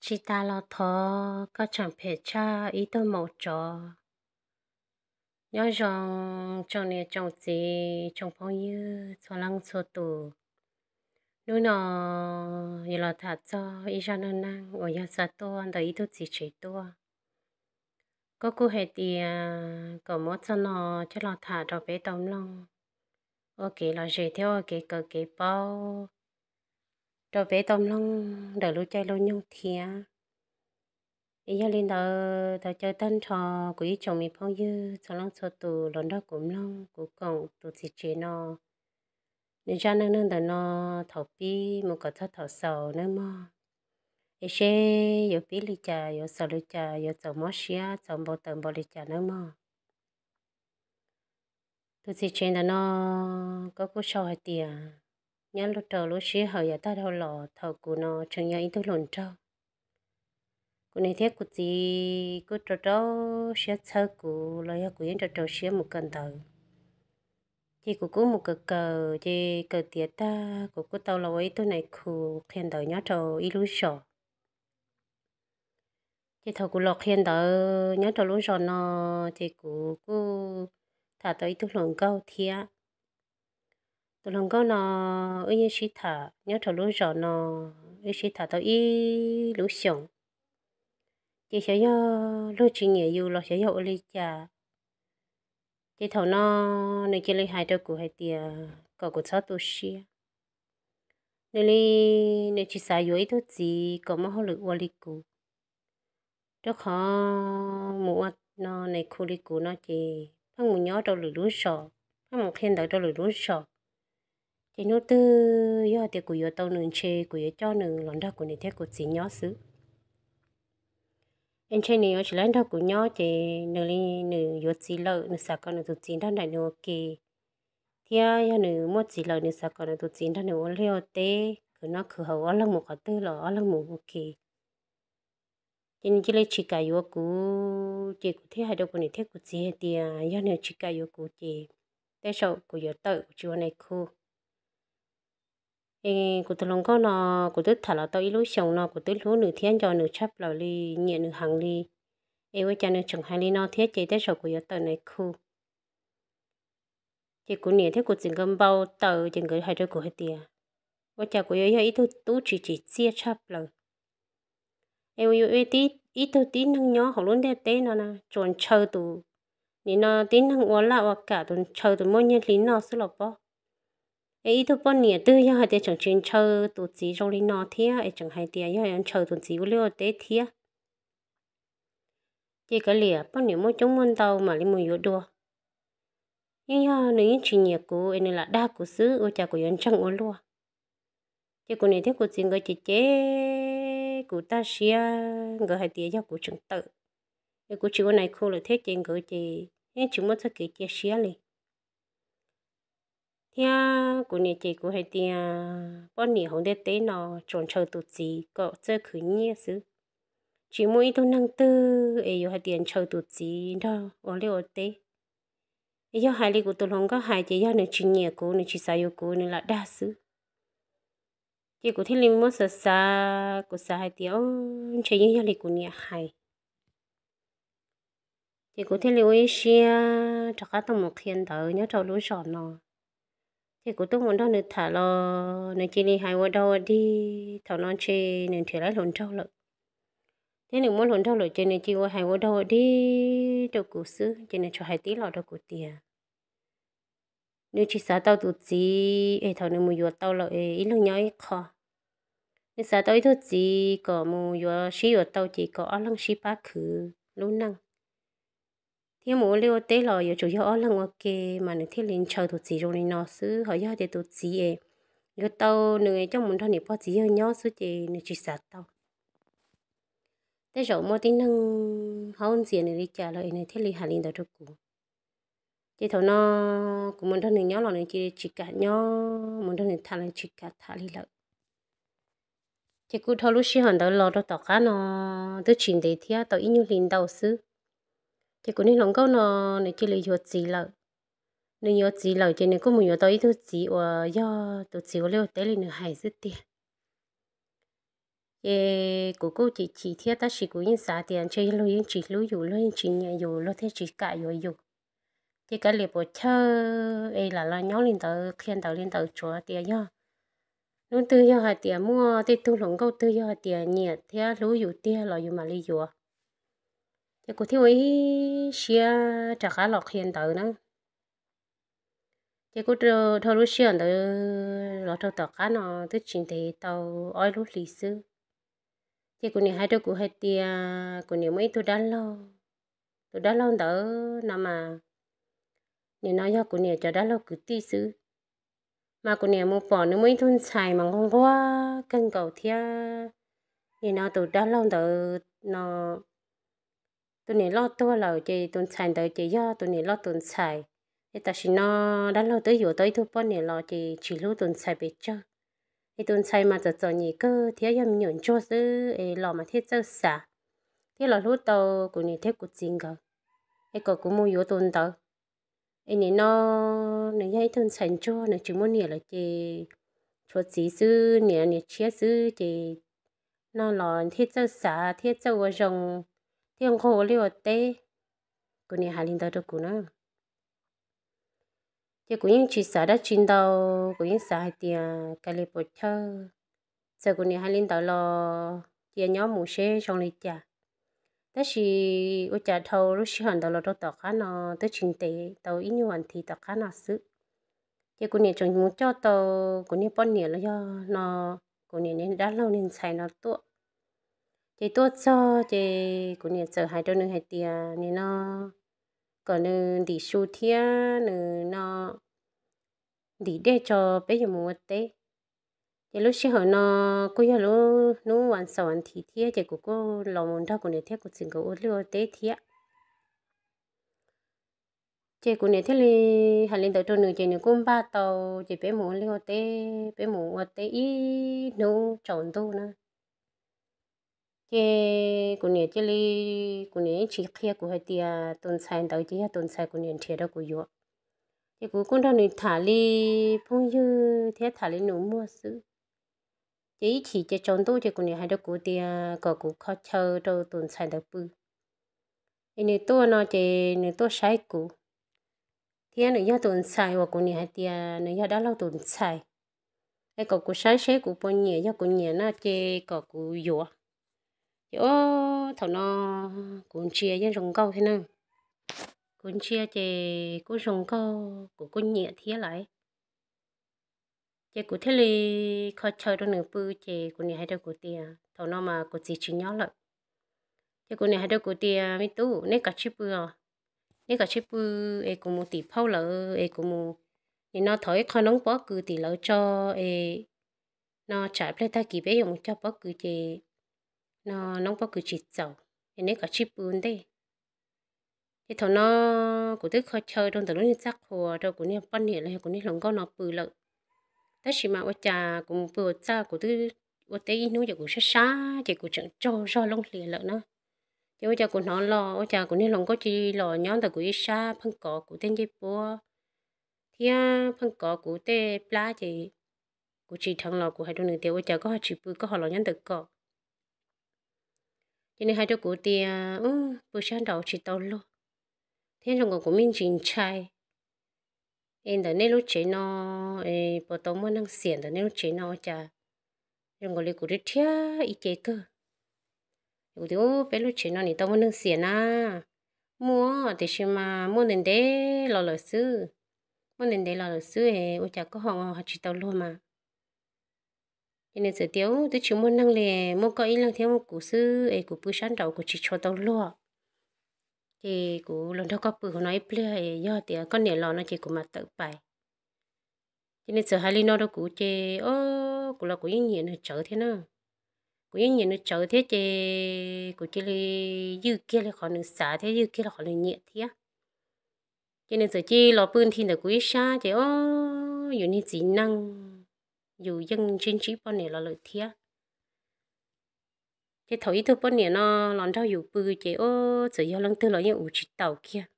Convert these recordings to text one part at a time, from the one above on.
Tsis tas los thov koj tseem phem tshaj ib tug maum tsov. Nyob zoo tsoom niam tsoom txiv tsoom phooj ywg txhua leej txhua tus. Hnub no yuav los tham txog ib zaj neej neeg uas yog xa tuaj ntawm ib tug txiv tsev tuaj. Koj kuj hais tias kom muab txoj no coj los tham rau peb tau mloog ua kev lom zem thiab ua kev kawm kev paub rau peb tau mloog ntawm lub caij lub nyoog thiab. Es yog li ntawd, thov caw tag nrho kuv ib tsoom me phooj ywg txhua leej txhua tus los nrog kuv mloog kuv koom tus txiv tsev no nws zaj neej neeg ntawm no thaum pib mus kom txog thaum xaus nawb mog. Es seb yuav pib li cas, yuav xaus li cas, yuav txaus mob siab txaus npau taws npaum li cas nawb mog. Tus txiv tsev ntawm no, koj kuj sau hais tias, nyob rau lub sij hawm yav tag dhau los thaum kuv no tseem yog ib tug hluas nraug, kuv niam thiab kuv txiv kuj rau rau siab txhawb kuv los yog kuv yeej rau rau siab mus kawm ntawv. Ces kuv kuj mus kawm kawm, ces kawm tiav tag kuv kuj tau los ua ib tug nais khu qhia ntawv nyob rau ib lub zos. Ces thaum kuv los qhia ntawv nyob rau lub zos no, ces kuv kuj tham tau ib tug hluas nkauj thiab. Tus hluas nkauj no wb yeej sib tham nyob rau lub zos no, wb sib tham tau ib lub xyoos. Ces xyov yog luag tsis nyiam yus los xyov yog ua li cas, ces thaum no nws cia li hais rau kuv hais tias kom kuv txhob tu siab. Nws li, nws tsis xav yuav ib tug txiv kom muaj hauj lwm ua li kuv, rau qhov mus ua no nais khu li kuv no ces pheej mus nyob rau lwm lub zos, pheej mus qhia ntawv rau lwm lub zos. Ces hnub twg yog tias kuv yuav tau nws ntshe kuv yuav coj nws los nrog kuv niam thiab kuv txiv nyob xwb. Es ntshe nws yuav tsis laib nrog kuv nyob ces nws li, nws yuav txiv lawm nws xav kom nws tus txiv nrog nraim nws ua ke, thiab yog nws muaj txiv lawm nws xav kom nws tus txiv nrog nws ua liaj ua teb, khwv noj khwv haus, ob leeg mus qhov twg los ob leeg mus ua ke. Ces nws cia li tsis kam yuav kuv, ces kuv thiaj hais rau kuv niam thiab kuv txiv hais tias yog nws tsis kam yuav kuv ces tej zaum kuv yuav tawm kuv tsis ua nais khu. Es kuv tus hluas nkauj no, kuv twb tham los tau ib lub xyoos no kuv twb hlub nws thiab nco nws tshaj plaws li, nyiam nws heev li. Es ua cas nws tseem hais li no thiab ces tej zaum kuv yuav tawm nais khu. Ces kuv niam thiab kuv txiv nkawd npau taws ces nkawd hais rau kuv hais tias, ua cas kuv yuav yog ib tug tub tsis tsim txiaj tshaj plaws, es ua yuav ib tug tib neeg nyob hauv lub ntiaj teb no na tsuas ntshaw tus, nim no tib neeg ua laj ua kam tus ntshaw tus muaj nyiaj hli noj xwb los pob. Es ib tug poj niam twg yog hais tias tseem tsis ntshaw tus txiv zoo li no thiab es tseem hais tias yog ntshaw tus txiv ua liaj ua teb thiab, ces kav liam poj niam muaj coob muaj ntau mam li mus yuav dua. Yeej yog nws yeej tsis nyiam kuv es nws lam dag kuv xwb, ua cas kuv yuav ntseeg ua luaj. Ces kuv niam thiab kuv txiv nkawd ces cem kuv tag siab, nkawd hais tias yog kuv tseem tawm, es kuv tsis ua nais khu lawm thiab ces nkawd ces yeej tsis muaj txoj kev cia siab li. Thiab kuv niam ces kuv hais tias poj niam hauv ntiaj teb no tsuas ntshaw tus txiv kom txawj khwv nyiaj xwb, tsis muaj ib tug neeg twg es yuav hais tias ntshaw tus txiv nrog ua liaj ua teb. Es yog hais li kuv tus hluas nkauj hais ces yog nws tsis nyiam kuv, nws tsis xav yuav kuv, nws lam dag xwb. Ces kuv thiaj li muab xav xav, kuv xav hais tias ntshe yeej yog li kuv niam hais. Ces kuv thiaj li ua ib siab rov qab tuaj mus qhia ntawv nyob rau lub zos no. Ces kuv tuaj mus nrog nws tham los nws cia li hais ua dog ua dig, thaum no ntshe nws nrhiav laib hluas nraug lawm. Thiab nws muaj hluas nraug lawm ces nws cia li ua hais ua dog ua dig rau kuv xwb, ces nws tsuas hais tib los rau kuv tias nws tsis xav tau tus txiv es thaum nws mus yuav tau lawm es ib leeg nyob ib qho. Nws xav tau ib tug txiv kom mus yuav sib yuav tau ces kom ob leeg sib pab khwv lub neej, thiab mus ua liaj ua teb los yuav tsum yog ob leeg ua ke, mas nws thiaj li ntshaw tus txiv zoo li no xwb. Ho yog tias tus txiv es yuav tau nws coj mus nrog niam pog txiv yawg nyob xwb ces nws tsis xav tau. Tej zaum muaj tib neeg haub ntxias nws li cas lawm es nws thiaj li hais li ntawd rau kuv. Ces thaum no kuv mus nrog nws nyob los nws cia li tsis kam nyob, mus nrog nws tham los tsis kam tham li lawm. Ces kuj dhau lub sij hawm ntawd los rau tom qab no twb tsis ntev thiab, tau ib nyuag hli ntau xwb, ces kuv niag hluas nkauj no nws cia li yuav txiv lawm. Nws yuav txiv lawm ces nws kuj mus yuav tau ib tug txiv uas yog tus txiv ua liaj ua teb li nws hais xwb tiag. Ces kuv kuj chim chim thiab tab sis kuv yeej xav tias ntshe luag yeej tsis hlub yus, luag yeej tsis nyiam yus, luag thiaj tsis kam yuav yus. Ces kav liam puas chawj es lam los nyob li ntawd, qhia ntawv li ntawd, tsuav tias yog hnub twg yog hais tias muaj tej tug hluas nkauj twg yog hais tias nyiam thiab hlub yus tiag los yus mam li yuav. Ces kuv thiaj ua ib siab rov qab los qhia ntawv na. Ces kuj dhau lub sij hawm ntawd los rau tom qab no twb tsis ntev tau ob lub hlis xwb, ces kuv niam hais rau kuv hais tias kuv niam muaj ib tug dab laug. Tus dab laug ntawd no mas nim no yog kuv niam cov dab laug kwv tij xwb, mas kuv niam mus pom nws muaj ib tug ntxhais mas nquag nquag kawg nkaus thiab. Nim no tus dab laug ntawd no tus niam loj tuag lawm ces tus ntxhais ntawd ces yog tus niam loj tus ntxhais. Es tam sim no dab laug twb yuav tau ib tug poj niam los ces tsis hlub tus ntxhais pes tsawg. Es tus ntxhais mas txom txom nyem kawg thiab yog me nyuam ntsuag xwb es los mas thiaj txawj xav, thiab los hlub tau kuv niam thiab kuv txiv nkawd, es kom kuv mus yuav tus ntawd. Es nim no nws yog ib tug ntxhais ntsuag, nws tsis muaj niam lawm ces tshuav txiv xwb, niam niam tshiab xwb ces no los thiaj txawj xav thiab txawj ua zoo, thiaj nquag ua liaj ua teb. Kuv niam hais li ntawd rau kuv na. Ces kuv yeej tsis xav dab tsi ntau, kuv yeej xav hais tias kav liam puas chawj. Txawm kuv niam hais li ntawd los cia nyob mus seb zoo li cas. Tab sis ua cas dhau lub sij hawm ntawd los rau tom qab no twb tsis ntev tau ib nyuag vas thiv tom qab no xwb, ces kuv niam tseem mus coj tau kuv niag poj niam los yog no kuv niam niag dab laug niag ntxhais no tuaj. Ces tuaj txog ces kuv niam txawm hais rau nws hais tias nim no kom nws ntim su thiab nws no ntim dej tso peb yuav mus ua teb. Ces lub sij hawm no kuj yog lub hnub vas xaum vas thiv thiab ces kuv kuj los mus nrog kuv niam thiab kuv txiv nkawd ua liaj ua teb thiab. Ces kuv niam thiaj li hais li ntawd rau nws ces nws kuj npaj tau, ces peb mus ua liaj ua teb, peb mus ua teb ib hnub tsaus ntuj na. Ces kuv niam cia li, kuv niam yeej tsis qhia kuv hais tias tus ntxhais ntawd ces yog tus ntxhais kuv niam nrhiav rau kuv yuav. Ces kuv kuj nrog nws tham li phooj ywg thiab tham li nus muag xwb. Ces ib chim ces tsaus ntuj ces kuv niam hais rau kuv tias kom kuv kho chaw rau tus ntxhais ntawd pw. Es nws tuaj no ces nws tuaj saib kuv, thiab nws yog tus ntxhais uas kuv niam hais tias nws yog dab laug tus ntxhais. Es kom kuv saib seb kuv puas nyiam, yog kuv nyiam no ces kom kuv yuav. Ces o, thaum no kuv ntsia yeej zoo nkauj thiab na. Kuv ntsia ces kuj zoo nkauj, kuv kuj nyiam thiab lawm. Ces kuv thiaj li kho chaw rau nws pw, ces kuv niam hais rau kuv tias thaum no mas kuv txiv tsis nyob lawm. Ces kuv niam hais rau kuv tias me tub, neb kav tsij pw os, neb kav tsij pw es kuv mus tim phauj lawv es kuv mus, nim no thov ib qho noob pob kws tim lawv tso es no tsam pliag tag kis peb yuav mus cog pob kws ces no noob pob kws tsis txaus, es neb kav tsij pw ntej. Ces thaum no kuv twb kho chaw rau ntawm lub niag txaj qhua rau kuv niag poj niam los yog kuv niag hluas nkauj no pw lawm. Tab sis mas ua cas kuv mus pw ua txaj, kuv twb ua teb ib hnub ces kuv sab sab ces kuv tseem tsaug zog looj hlias lawm na. Ces ua cas kuv hnov los ua cas kuv niag hluas nkauj cia li los nyob ntawm kuv ib sab pheej kov kuv tej ncej puab thiab pheej kov kuv tej plab ces kuv tsis dheev los kuv hais rau nws tias ua cas koj ho tsis pw, koj ho los nyob ntawm ko? Ces nws hais rau kuv tias pw sab nraud tsis tau luag, thiab zoo nkaus kuv me ntsis ntshai es ntawm nej lub tsev no es puas tau muaj neeg xiam ntawm nej lub tsev no ua cas zoo nkaus li kuv rhiab rhiab ib ce kawg. Kuv tias peb lub tsev no nim tau muaj neeg xiam na? Muaj, tiam sis mas muaj ntev ntev los lawm xwb. Muaj ntev ntev los lawm xwb es ua cas koj ho tsis tau luag mas? Ces nws txawm tias twb tsis muaj neeg li, muaj koj ib leeg thiab muaj kuv xwb es kuv pw sab nraud kuv tsis tshua tau luag. Ces kuv los nrog koj pw hauv no ib pliag, yog tias koj niam los no ces kuv mam tawm pais. Ces nws txawm hais li no rau kuv ces o, kuv los kuv yeej nyiam nws tsawv thiab na. Kuv yeej nyiam nws tsawv thiab ces kuv cia li ywj kiag li qhov nws xav thiab ywj kiag li qhov nws nyiam thiab. Ces nws txawm cia li los pw nthi ntawm kuv ib sab ces o, yus niag txiv neej, yus yeej ntsib ntsib poj niam los lawm thiab. Ces thaum ib tug poj niam no los nrog yus pw ces o, txawm yog leej twg los yeej ua tsis taus kiag.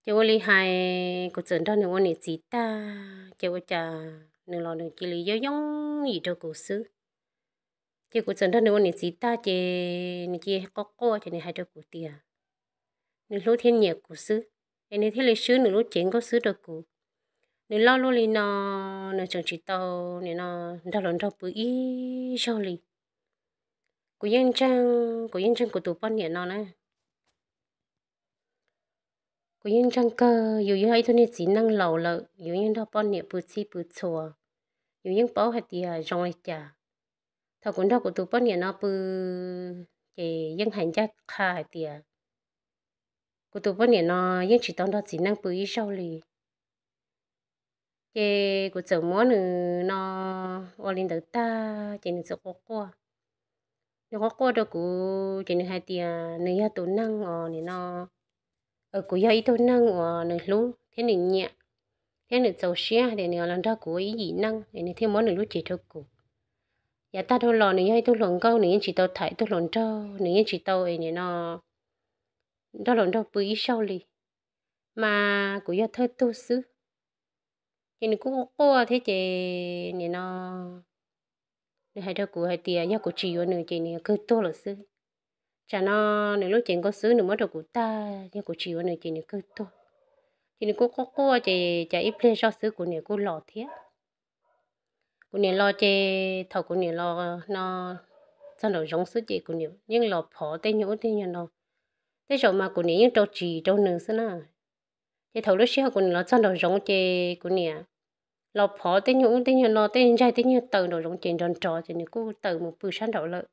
Ces ua li hais kuv txawm nrog nws ua niam txiv tag ces ua cas nws los nws cia li yooj yooj yim rau kuv xwb. Ces kuv txawm nrog nws ua niam txiv tag ces nws cia quaj quaj ces nws hais rau kuv tias nws hlub thiab nyiam kuv xwb, es nws thiaj li swb nws lub cev nkauj xwb rau kuv. Nws loj luaj li no, nws tseem tsis tau nim no nrog hluas nraug pw ib zaug li. Kuv yeej ntseeg, kuv yeej ntseeg kuv tus poj niam no na. Kuv yeej ntseeg kawg, yus yog ib tug niag txiv neej laus lawm, yus yeej nrog poj niam pw txhij pw txhua, yus yeej paub hais tias zoo li cas. Thaum kuv nrog kuv tus poj niam no pw, ces yeej hais ncaj qha hais tias kuv tus poj niam no yeej tsis tau nrog txiv neej pw ib zaug li. Ces kuv txawm muab nws no ua li ntawd tag ces nws txawm quaj quaj. Nws quaj quaj rau kuv ces nws hais tias nws yog tus neeg os nim no, kuv yog ib tug neeg uas nws hlub thiab nws nyiam, thiab nws txaus siab hais tias nws los nrog kuv ua ib yim neej es nws thiaj muab nws lub cev rau kuv. Yav tag dhau los nws yog ib tug hluas nkauj, nws yeej tsis tau tham ib tug hluas nraug, nws yeej tsis tau es nim no nrog hluas nraug pw ib zaug li, mas kuv yog thawj tug xwb. Ces nws kuj quaj quaj thiab ces nim no nws hais rau kuv hais tias yog kuv tsis yuav nws ces nws yuav kawg tuag lawm xwb. Tsam no nws lub cev nkauj xwb nws muab rau kuv tag, yog kuv tsis yuav nws ces nws kawg tuag. Ces nws kuj quaj quaj ces cas ib pliag zoj xwb kuv niam kuj los thiab. Kuv niam los ces thaum kuv niam los no txog nraum zoov xwb ces kuv niam yeej los phov tej nyuag ub tej nyuag no. Tej zaum mas kuv niam yeej rau tsis rau nws xwb na. Ces thaum lub sij hawm kuv niam los txog nraum zoov ces kuv niam los phov tej nyuag ub tej nyuag no, tej ntsaig tej nyuag taws nraum zoov ces nrov nrov ces nws kuj tawm mus pw sab nraud lawm.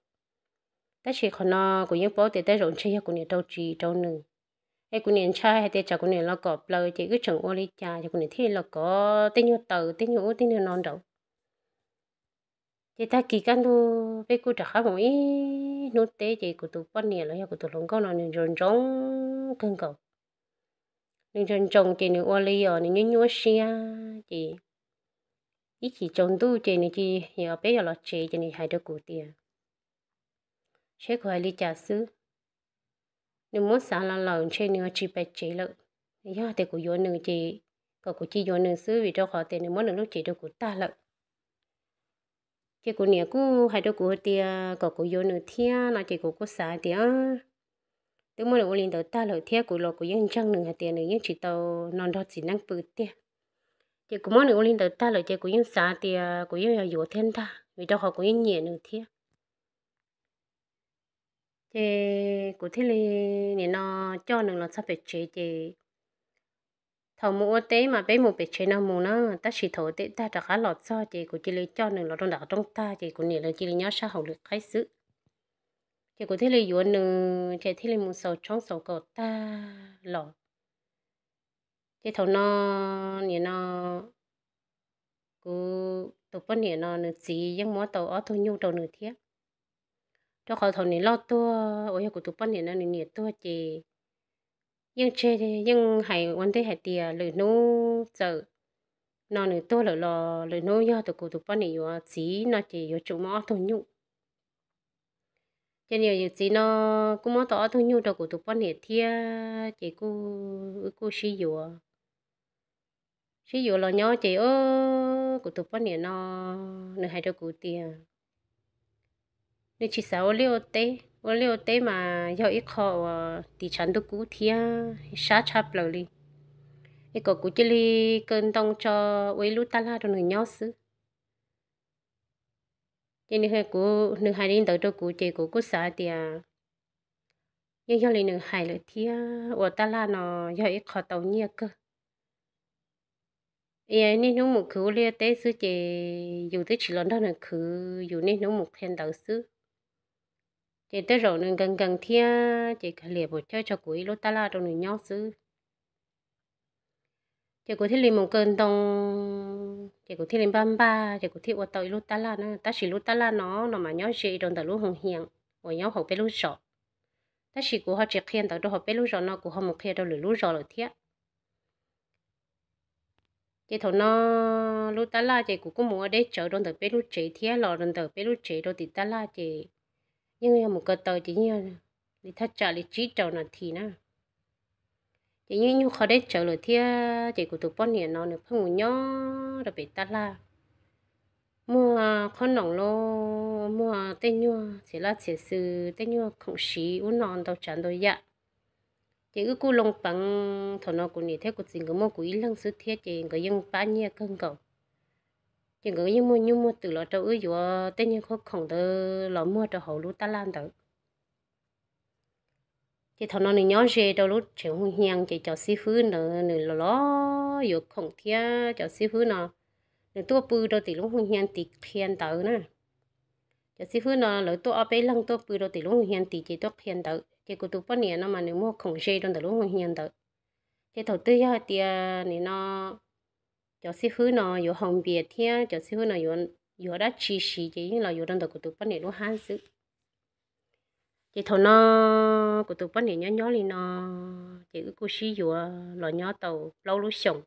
Tab sis qhov no kuv yeej paub tias tej zaum ntshe yog kuv niam rau tsis rau nws. Es kuv niam ntshai hais tias tsam kuv niam los kom plaws ces wb tseem ua li cas, ces kuv niam thiaj li los kov tej nyuag taws tej nyuag ub tej nyuag no nraud. Ces tag kis kaj ntug peb kuj rov qab mus ib hnub teb ces kuv tus poj niam los yog kuv tus hluas nkauj no nws ntsoov ntsoov kawg nkaus. Nws ntsoov ntsoov ces nws ua li os nws nyuaj nyuaj siab ces ib chim tsaus ntuj ces nws cia li, peb yuav los tsev ces nws hais rau kuv tias, saib kuv hais li cas xwb, nws muab xav los lawm ntshe nws tsis pais tsev lawm. Yog tias kuv yuav nws ces kom kuv cia yuav nws xwb vim rau qhov tias nws muab nws lub cev rau kuv tag lawm. Ces kuv niam kuj hais rau kuv hais tias kom kuv yuav nws thiab no ces kuv kuj xav hais tias twb muab nws ua li ntawd tag lawm thiab kuv los kuv yeej ntseeg nws hais tias nws yeej tsis tau no nrog txiv neeb pw tiag. Ces kuv muab nws ua li ntawd tag lawm ces kuv yeej xav tias kuv yeej yuav yuav thiab ntag vim rau qhov kuv yeej nyiam nws thiab. Ces kuv thiaj li nim no coj nws los txog pem tsev ces thaum mus ua teb mas peb mus pem tsev no mus na, tab sis thaum ua teb tag rov qab los txog ces kuv cia li coj nws los rau nram qhov rooj tag ces kuv niam lawv cia li nyob sab hauv lwm qaib xwb. Ces kuv thiaj li yuav nws ces thiaj li mus xaus tshoob xaus kaus tag los. Ces thaum no nim no kuv tus poj niam no nws txiv yeej muab tau ob tug nyuj rau nws thiab. Rau qhov thaum nws loj tuag uas yog kuv tus poj niam no nws niam tuag ces yeej tseg, yeej hais ua ntej hais tias lwm hnub txawm no nws tuag lawm los lwm hnub yog tus kuv tus poj niam yuav txiv no ces yuav tsum muab ob tug nyuj. Ces niam yawm txiv no kuj muab tau ob tug nyuj rau kuv tus poj niam thiab ces kuj, wb kuj sib yuav. Sib yuav los nyob ces kuv tus poj niam no nws hais rau kuv tias nws tsis xav ua liaj ua teb, ua liaj ua teb mas yog ib qho uas tiv tshav ntuj kub thiab sab tshaj plaws li, es kom kuv cia li kaw ntoo tso ua ib lub taj laj rau nws nyob xwb. Ces nws, nws hais li ntawd rau kuv ces kuv kuj xav tias yeej yog li nws hais lawm thiab, ua taj laj no yog ib qho tau nyiaj kawg. Niaj hnub mus khwv ua liaj teb xwb ces yus twb tsis los nrog nws khwv, yus niaj hnub mus qhia ntawv xwb. Ces tej zaum nws nkees nkees thiab ces kawg liam puas chawj tso kuv ib lub taj laj rau nws nyob xwb. Ces kuv thiaj li mus kaw ntoo, ces kuv thiaj li npaj npaj ces kuv thiaj ua tau ib lub taj laj na. Tab sis lub taj laj no no mas nyob ze rau ntawm lub hoo hias uas nyob hauv peb lub zos. Tab sis kuv ho tsis qhia ntawv rau hauv peb lub zos no, kuv ho mus qhia rau lwm lub zos lawm thiab. Ces thaum no lub taj laj ces kuv kuj mus ua deb tsawv rau ntawm peb lub tsev thiab los ntawm peb lub tsev rau tim taj laj ces yeej yog mus ko taw ces yeej yog li thaj tsam li tsib rau nas this na. Ces yeej nyuag qho deb tsawv lawm thiab ces kuv tus poj niam no nws pheej mus nyob rau pem taj laj. muag qhob noom los muag tej nyuag txiv laj txiv xwm, tej nyuag khoom siv ub no ntau tsav ntau yam. Ces wb kuj loo peev, thaum no kuv niam thiab kuv txiv nkawd muaj kuv ib leeg xwb thiab ces nkawd yeej pab nyiaj kawg nkaus. Ces nkawd yeej muaj nyuj muaj twm los rau wb yuav tej nyuag khob khoom ntawd los muag rau hauv lub tab laj ntawd. Ces thaum no nws nyob ze rau lub tsev hu hias ces cov xib fwb ntawd nws los yuav khoom thiab cov xib fwb no nws tuaj pw rau tim lub hu hias tim qhia ntawv na. Cov xib fwb no lawv tuaj ob peb leeg tuaj pw rau tim lub hu hias tim ces tuaj qhia ntawv ces kuv tus poj niam no mas nws muag khoom ze rau ntawm lub hu hias ntawd. Ces thaum twg yog hais tias nim no cov xib fwb no yuav haus npias thiab cov xib fwb no yuav dab tsi siv ces yeej los yuav rau ntawm kuv tus poj niam lub hab xwb. Ces thaum no kuv tus poj niam nyob nyob li no ces wb kuj sib yuav los nyob tau plaub lub xyoos.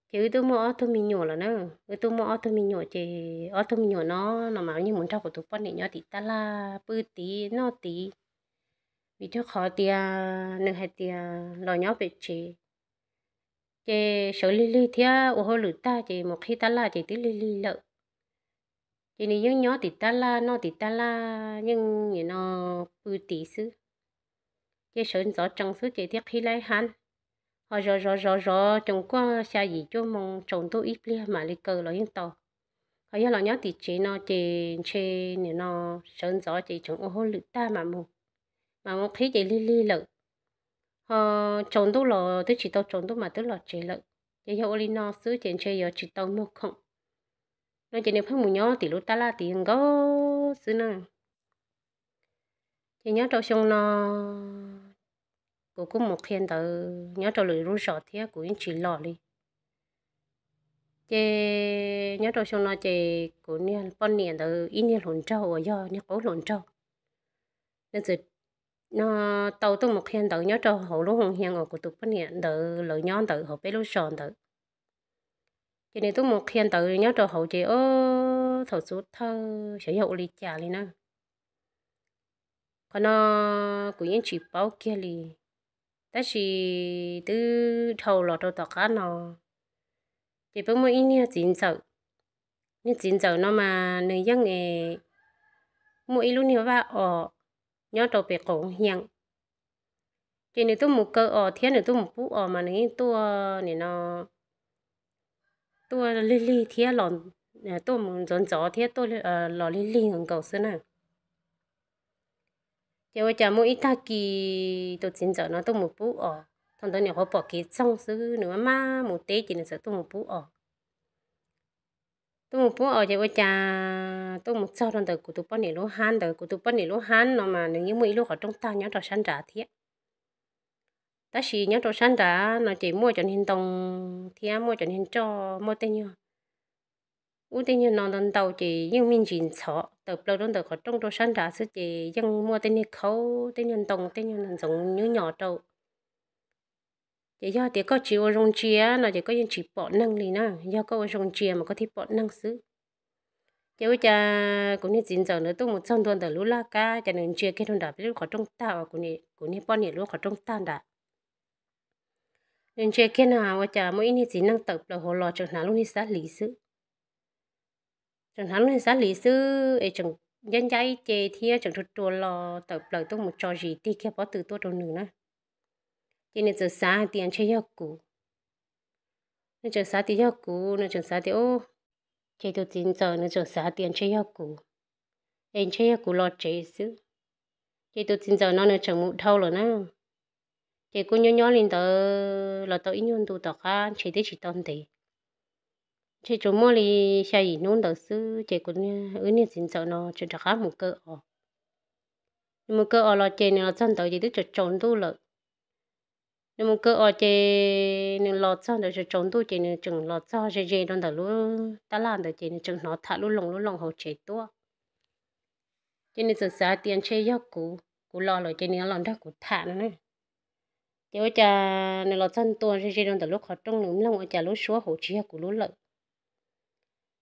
Ces wb twb muaj ob tug me nyuam lawm na. Wb twb muaj ob tug me nyuam ces ob tug me nyuam no no mas yeej mus nrog kuv tus poj niam nyob tim tab laj pw tid noj tid. Vim rau qhov tias nws hais tias los nyob pem tsev ces sawv lig lig thiab ua hauj lwm tag ces mus qhib tab laj ces twb lig lig lawm. Ces nws yeej nyob tim tab laj noj tim tab laj yeej nim no pw tid xwb. Ces sawv ntxov tsees xwb ces thiaj qhib laib hab. Ho zov zov zov zov coos kuaj xya yim cuaj moo tsaus ntuj ib pliag mam li kaw los yeej tau. Ho yog los nyob tim tsev no ces ntshe nim no sawv ntxov ces tseem ua hauj lwm tag mam mus, mam mus qhib ces lig lig lawm. Ho tsaus ntuj los twb tsis tau tsaus ntuj mas twb los tsev lawm. Ces yog ua li no xwb ces ntshe yuav tsis tau muag khoom no ces nws pheej mus nyob tim lub tab laj tid nkaus xwb na. Ces nyob rau xyoo no kuv kuj mus qhia ntawv nyob rau lwm lub zos thiab kuv yeej tsis los li. Ces nyob rau xyoo no ces kuv niag poj niam ntawd ib niag hluas nraug uas yog niag qub hluas nraug, nws txawm tau tuaj mus qhia ntawv nyob rau hauv lub hoo hias uas kuv tus poj niam ntawd lawv nyob ntawd hauv peb lub zos ntawd. Ces nws tuaj mus qhia ntawv nyob rau hauv ces ob thaum xub thawj xyov yog ua li cas li na. Qhov no kuv yeej tsis paub kiag li. Tab sis twb dhau los rau tom qab no ces peb muaj ib niag txiv ntxawm. Niag txiv ntxawm no mas nws yeej muaj ib lub niag vaj os nyob rau pem qaum hias. Ces nws tuaj mus kaw os thiab nws tuaj mus pub os mas nws yeej tuaj nim no tuaj lig lig thiab los, tuaj mus ntxov ntxov thiab tuaj los lig lig nkaus xwb na. Ces ua cas muaj ib tag kis tus txiv ntxawm no tuaj mus pub os, thaum ntawd nws qhuav pom kev txoog xwb, nws maj maj mus teb ces nws txawm tuaj mus pub os. Tuaj mus pub os ces ua cas tuaj mus txog rau ntawm kuv tus poj niam lub hab ntawd. Kuv tus poj niam lub hab no mas nws yeej muaj ib lub qhov rooj tag nyob rau sab nrad thiab. Tab sis nyob rau sab nrad no ces muaj cov niag ntoo thiab muaj cov niag nroj, muaj tej nyuag ub tej nyuag no ntau ntau ces yeej me ntsis ntxhov tawm plaws rau ntawm qhov rooj rau sab nrad xwb ces yeej muaj tej niag khaub tej nyuag ntoo tej nyuag ntxoov nyuj nyos rau. Ces yog tias koj tsis ua zoo ntsia no ces koj yeej tsis pom neeg li na, yog koj ua zoo ntsia mas koj thiaj pom neeg xwb. Ces ua cas kuv niag txiv ntxawm ntawd tuaj mus txog ntua ntawm lub laj kab ces nws ntsia kiag rau nram peb lub qhov rooj tag uas kuv niag poj niam lub qhov rooj tag nrad. Nws ntsia kiag na ua cas muaj ib niag txiv neej tawm plaws hauv los tseem hnav lub niag xab hlis xwb. Tseem hnav lub niag xab hlis xwb es tseem ncab ncab ib ce thiab tseem rua rua los tawm plaws tuaj mus tso zis tig kiag pob tw tuaj rau nws na. Ces nws txawm xav hais tias ntshe yog kuv. Nws tseem xav tias yog kuv, nws tseem xav tias, ces tus txiv ntxawm nws tseem xav tias ntshe yog kuv, es ntshe yog kuv los tsev xwb. Ces tus txiv ntxawm no nws tseem mus dhau lawm na. Ces kuj nyob nyob li ntawd los tau ib nyuag ntu tom qab ntshe twb tsis tau ntev, ntshe tsuas muaj li xya yim hnub ntawd xwb ces kuv, wb niag txiv ntxawm no tseem rov qab mus kaw os. Nws mus kaw os los ces nws los txog ntawd ces twb tsaus tsaus ntuj lawm. Nws mus kaw os ces nws los txog ntawd tsaus tsaus ntuj ces nws tseem los txog ze ze rau ntawm lub tab laj ntawd ces nws tseem hnov tham lub loo lub loo hauv tsev tuaj. Ces nws txawm xav tias ntshe yog kuv, kuv los lawm ces nws los nrog kuv tham no na. Ces ua cas nws los txog ntua ze ze rau ntawm lub qhov rooj nws mloog ua cas lub suab hauv tsis yog kuv lub lawm,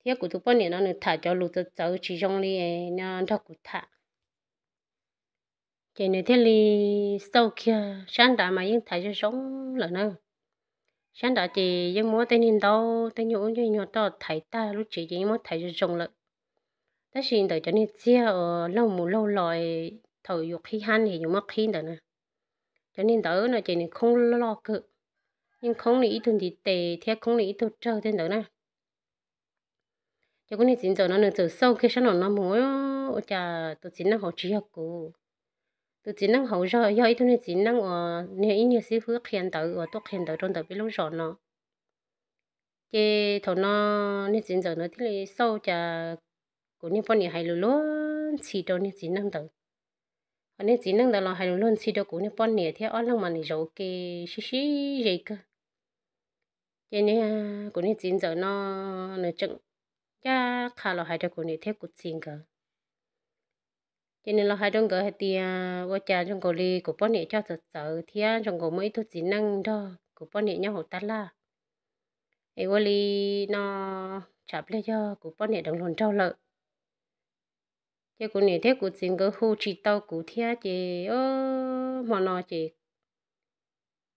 thiab kuv tus poj niam no nws tham cov lus txawv txawv tsis zoo li nrog kuv tham. Ces nws thiaj li xauj kiag sab nrad mas yeej tham zoo zoo lawm na. Sab nrad ces yeej muab tej niag ntaub tej nyuag ub nyuag roj thaiv tag lub tsev ces yeej muab thaiv zoo zoo lawm. Tab sis ntawm cov niag txiag uas laug mus laug los thaum yus qhib hab es yus muab qhib ntawd na, cov niag ntawd no ces nws khoob loj kawg, yeej khoob li ib tug ntiv tes thiab khoob li ib tug rawg tej ntawd na. Ces kuv niag txiv ntxawm no nws txawm xauj kiag sab nraum no mus, ua cas tus txiv neej hauv tsis yog kuv. Tus txiv neej hauv yog ib tug niag txiv neej uas niag ib niag xib fwb qhia ntawv uas tuaj qhia ntawv rau ntawm peb lub zos no. Ces thaum no niag txiv ntxawm no thiaj li xauj cas kuv niag poj niam hais lus luag ntxhi rau niag txiv neej ntawd. Hos niag txiv neej ntawd los hais lus luag ntxhi rau kuv niag poj niam thiab ob leeg mas nws zaum ua ke sib sib ze kawg. Ces niag kuv niag txiv ntxawm no nws tseem ncaj qha los hais rau kuv niam thiab kuv txiv nkawd. Ces nws los hais rau nkawd hais tias ua cas zoo nkaus li kuv poj niam coj txawv txawv thiab zoo nkaus muaj ib tug txiv neej nrog kuv poj niam nyob hauv tab laj. Es ua li no tsam pliag yog kuv poj niam deev hluas nraug lawm. Ces kuv niam thiab kuv txiv nkawd hu tsis tau kuv thiab ces hmo no ces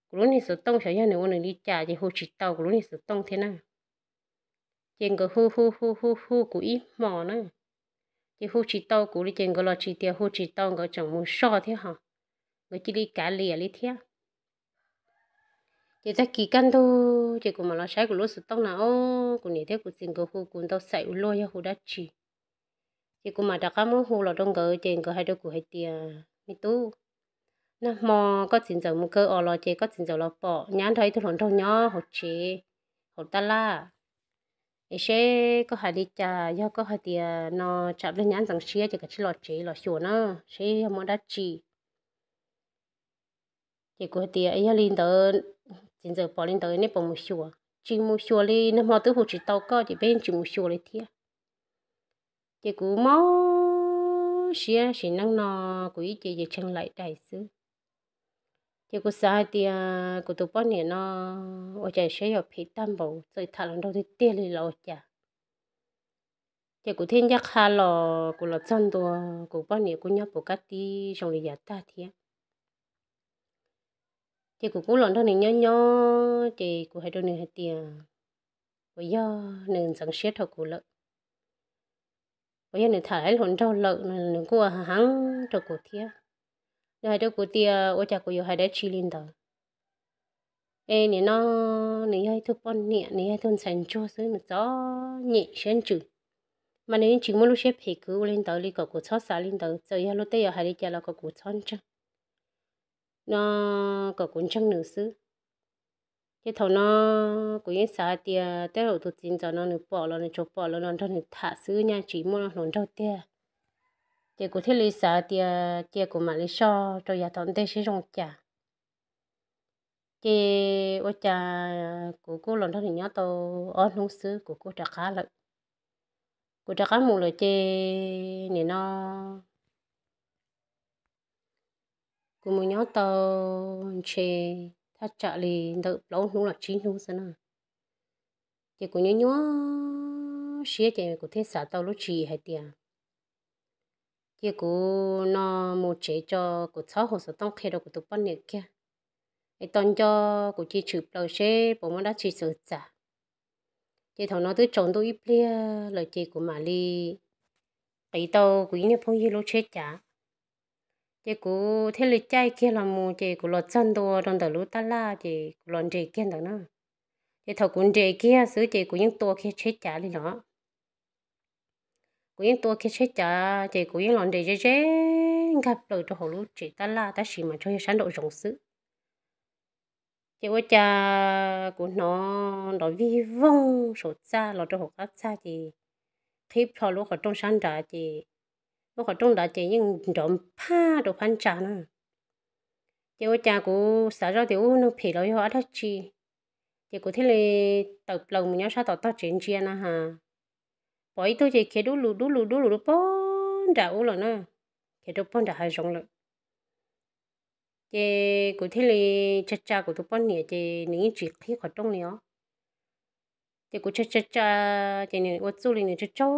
kuv lub niag xov tooj xyov yog nws ua nws li cas ces hu tsis tau kuv lub niag xov tooj thiab na. Ces nkawd hu hu hu hu hu kuv ib hmo na, ces hu tsis tau kuv li ces nkawd los tsis tias hu tsis tau nkawd tseem mus soj thiab ho, nkawd cia li kav liam li thiab. Ces tag kis kaj ntug ces kuv mam los saib kuv lub xov tooj na, o, kuv niam thiab kuv txiv nkawd hu kuv ntau xaim ua luaj yog hu dab tsi. Ces kuv mam rov qab muab hu los rau nkawd ces nkawd hais rau kuv hais tias me tub, nag hmo koj txiv ntxawm mus kaw os los ces koj txiv ntxawm los pom nyab nrog ib tug hluas nraug nyob hauv tsev, hauv tab laj. Es seb koj hais li cas, yog koj hais tias no tsam pliag nyab ntxeev siab ces kav tsij los tsev los xyuas na, seb yog muaj dab tsi. Ces kuv hais tias yog li ntawd, txiv ntxawm pom li ntawd nej puas mus xyuas? Tsis mus xyuas li, nag hmo twb hu tsis tau koj ces peb yeej tsis mus xyuas li thiab. Ces kuv mob siab sim neej no kuv ib ce ces tshee laim dais xwb. Ces kuv xav hais tias kuv tus poj niam no ua cas seb yog phem tag npaum, txawm tham hluas nraug tiag tiag li los ua cas. Ces kuv thiaj ncaj qha los kuv los txog ntua, kuv poj niam kuj nyob puas kab tib zoo li yav tag thiab. Ces kuv kuj los nrog nws nyob nyob ces kuv hais rau nws hais tias puas yog nws ntxeev siab rau kuv lawm, puas yog nws tham ib hluas nraug lawm no, nws kuj ua heev rau kuv thiab. Nws hais rau kuv tias ua cas kuv yuav hais dab tsi li ntawd. Es nim no nws yog ib tug poj niam, nws yog ib tug ntxhais ntsuag xwb, nws txom nyem siab ntsws, mas nws yeej tsis muaj lub siab phem khwv ua li ntawd li, kom kuv txhob xav li ntawd, txawm yog luag tej yuav hais li cas los kom kuv txhob ntseeg, no kom kuv ntseeg nws xwb. Ces thaum no kuv yeej xav hais tias tej zaum tus txiv ntxawm no nws pom los nws tsuas pom lawv los nrog nws tham xwb, nyaj tsis muaj hluas nraug tiag. Ces kuv thiaj li xav tias cia kuv mam li soj rau yav tom ntej seb zoo cas. Ces ua cas kuv kuj los nrog nws nyob tau ob hnub xwb kuv kuj rov qab lawm. Kuv rov qab mus lawm ces nim no kuv mus nyob tau ntshe thaj tsam li ntawm plaub hnub los tsib hnub xwb na. Ces kuv nyuaj nyuaj siab ces kuv thiaj xav tau lub tswv yim hais tias cia kuv no mus tsev tso, kuv txhob hu xov tooj qhia rau kuv tus poj niam kiag, es tos nco kuv cia tshwm plaws seb puas muaj dab tsi xwm txav. Ces thaum no twb tsaus ntuj ib pliag lawm ces kuv mam li qiv tau kuv ib niag phooj ywg lub tsheb cav. Ces kuv thiaj li caij kiag los mus ces kuv los txog ntua rau ntawm lub tab laj ces kuv los nres kiag ntawd na. Ces thaum kuv nres kiag xwb ces kuv yeej tua kiag tsheb cav li los. Kuv yeej tua kiag tsheb cav ces kuv yeej los nres ze ze nkag plaws rau hauv lub tsev tab laj tab sis mas tsuas yog sab nraum zoov xwb. Ces ua cas kuv hnov nrov vij voog saum txaj los rau hauv qab txaj ces qhib plho lub qhov rooj sab nrad ces lub qhov rooj nrad ces yeej nrov phaj rau phab ntsa na. Ces ua cas kuv xav zoj tias ub, neeg phem los yog dab tsi, ces kuv thiaj li tawm plaws mus nyob sab tom tog tsev ntsia na has, pom ib tug ces khiav dub lug dub lug dub lug rau pog nram ub lawm na, khiav rau pog nram hav zoov lawm. Ces kuv thiaj li tsa tsa kuv tus poj niam ces nws yeej tsis qhib qhov rooj li os. Ces kuv tsa tsa tsa ces nws ua txuj li nws tsaug tsaug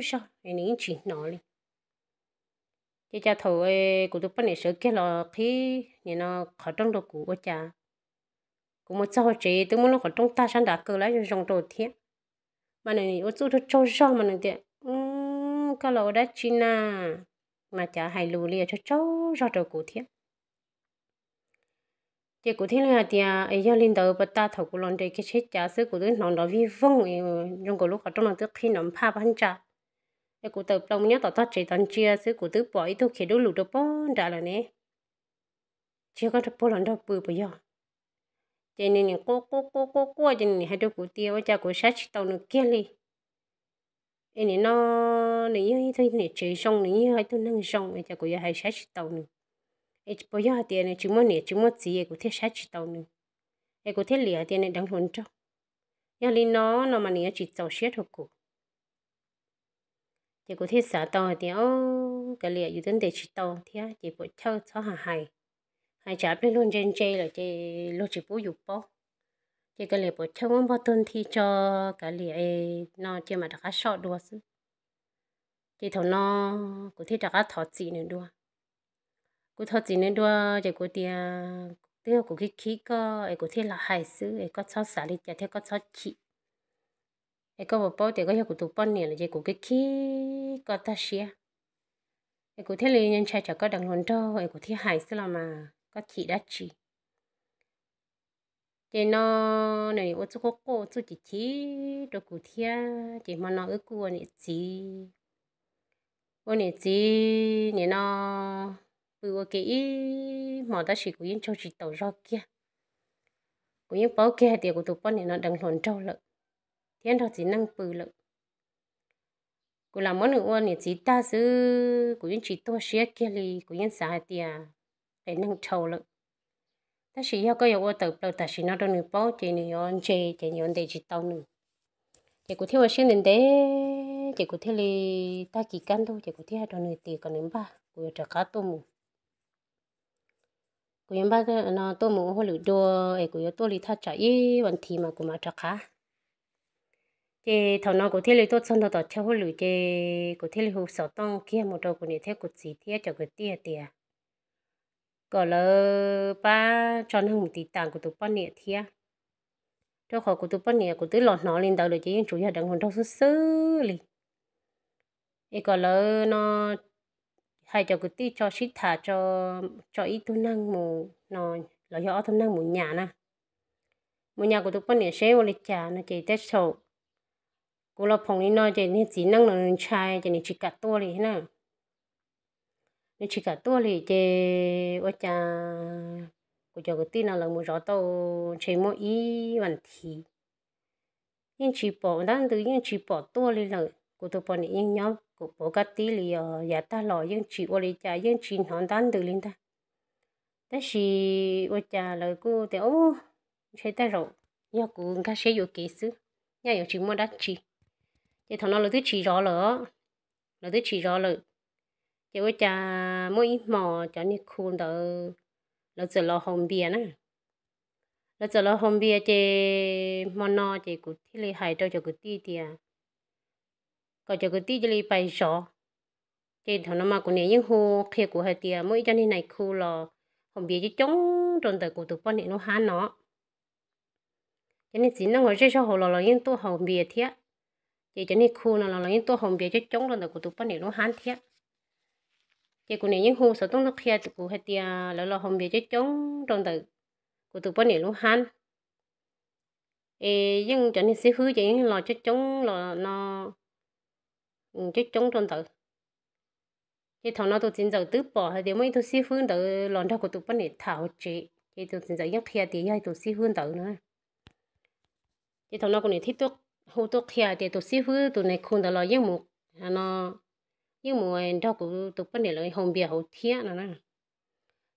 zog es nws yeej tsis hnov li. Ces cas thaum kuv tus poj niam sawv kiag los qhib nim no qhov rooj rau kuv ua cas Kuv mus txog hauv tsev twb muab lub qhov rooj tag sab nrad kaw lawm zoo zoo rau thiab. Mas nws ua txuj tsaug tsaug zog mas nws tias, koj los ua dab tsi na? Mas cav hais lus li tsaug tsaug zog rau kuv thiab. Ces kuv thiaj li hais tias, es yog li ntawd pas tas thaum kuv los nres kiag tsheb cav xwb kuv twb hnov nrov vij voog, zoo nkaus lub qhov rooj no twb qhib nrov nphaj pab ntsa. Es kuv tawm plaws mus nyob tom tog tsev tod ntsia xwb kuv twb pom ib tug khiav dub lug rau pog nrad lawm ne. Tsis yog koj puag los nrog pw puas yog? Ces nws nim quaj quaj quaj quaj quaj ces nws nim hais rau kuv tias ua cas kuv saib tsis taus nws kiag li. Es nim no nws yog ib tug niam tsev zoo, nws yog ib tug neeg zoo, es cas kuv yuav hais saib tsis taus nws? Es puas yog hais tias nws tsis muaj niam tsis muaj txiv es kuv thiaj saib tsis taus nws? Es kuv thiaj liam hais tias nws deev hluas nraug. Yog li no no mas nws yuav tsis txaus siab rau kuv. Ces kuv thiaj xav tau hais tias, o, kav liam, yus twb ntes tsis tau thiab ces puam chawj txhob hais, hais tsam pliag luag ntse ntse lawm ces luag tsis pub yus paub. Ces kav liam puam chawj muab npog tuag nthi tso, kav liam no ces mam rov qab soj dua xwb. Ces thaum no kuv thiaj rov qab thov txim nws dua. Kuv thov txim nws dua ces kuv tias, twb yog kuv khib khib koj es kuv thiaj los hais xwb es koj txhob xav li cas thiab koj txhob chim. Es koj puas paub tias koj yog kuv tus poj niam lawm ces kuv khib khib koj tag siab. Es kuv thiaj li ntshai tsam koj deev hluas nraug es kuv thiaj hais xwb los mas koj chim dab tsi? Ces no nws ua txuj quaj quaj txuj chim chim rau kuv thiab ces hmo no wb kuj ua niam txiv. Ua niam txiv nim no pw ua ke ib hmos tab sis kuv yeej tsaug tsis taus zog kiag. Kuv yeej paub kiag hais tias kuv tus poj niam no deev hluas nraug lawm thiab nrog txiv neej pw lawm. Kuv lam muab nws ua niam txiv tag xwb kuv yeej tsis tuag siab kiag li, kuv yeej xav hais tias qes neeg dhau lawm. Tab sis yog koj yuav ua tawm plaws tam sim no rau nws paub ces nws yuav ntse ces yuav ntes tsis tau nws. Ces kuv thiaj ua siab ntev ntev ces kuv thiaj li, tag kis kaj ntug ces kuv thiaj hais rau nws tias kom nws npaj kuv yuav rov qab tuaj mus. Kuv yuav npaj no tuaj mus ua hauj lwm dua es kuv yuav tuaj li thaj tsam ib vas thiv mas kuv mam rov qab. Ces thaum no kuv thiaj li tuaj txog ntua tom chaw hauj lwm ces kuv thiaj li hu xov tooj kiag mus rau kuv niam thiab kuv txiv thiab cov kwv tij hais tias kom lawv pab tso neeg mus tiv tas kuv tus poj niam thiab. Rau qhov kuv tus poj niam kuv twb los hnov li ntawd lawm ces yeej tsuas yog deev hluas nraug xwb xwb li. Es kom lawv no hais cov kwv tij tso sib tham tso ib tug neeg mus no, los yog ob tug neeg mus nyas na, mus nyas kuv tus poj niam seb ua li cas no ces tej zaum kuv los phoom li no ces niag txiv neej no nws ntshai ces nws tsis kam tuaj li na. Nws tsis kam tuaj li ces ua cas kuv cov kwv tij no lawv mus zov tau ntshe muaj ib vas thiv, yeej tsis pom ntab ntws yeej tsis pom tuaj li lawm. Kuv tus poj niam yeej nyob kuv pov kab tib li os, yav tag los yeej tsis ua li cas yeej tsis hnov ntab ntws li ntag. Tab sis ua cas lawv kuj tias, u, ntshe tej zaum yog kuv nkag siab yuam kev xwb, nyaj yuav tsis muaj dab tsi. Ces thaum no lawv twb tsis zov lawm, lawv twb tsis zov lawm. Ces ua cas muaj ib hmos cov niag khu ntawd lawv txawm los haus npias na. Lawv txawm los haus npias ces hmo no ces kuv thiaj li hais rau cov kwv tij tias kom cov kwv tij cia li pais zov. Ces thaum no mas kuv niam yeej hu qhia kuv hais tias muaj ib co niag nais khu los haus npias coob coob rau ntawm kuv tus poj niam lub hab no. Cov niag txiv neej uas zej zog hauv los los yeej tuaj haus npias thiab, ces cov niag khu no los los yeej tuaj haus npias coob coob rau ntawm kuv tus poj niam lub hab thiab. Ces kuv niam yeej hu xov tooj tuaj qhia kuv hais tias lawv los haus npias coob coob rau ntawm kuv tus poj niam lub hab. Es yeej cov niag xib hwb ces yeej los coob coob los no, coob coob rau ntawd. Ces thaum no tus txiv ntxawm twb pom hais tias muaj ib tug xib hwb ntawd los nrog kuv tus poj niam tham hauv tsev, ces tus txiv ntxawm yeej qhia tias yog tus xib hwb ntawd no. Ces thaum no kuv niam thiaj hu tuaj qhia tias tus xib hwb tus nais khu ntawd los yeej mus, no, yeej mus nrog kuv tus poj niam lawv haus npias hauv thiab no na.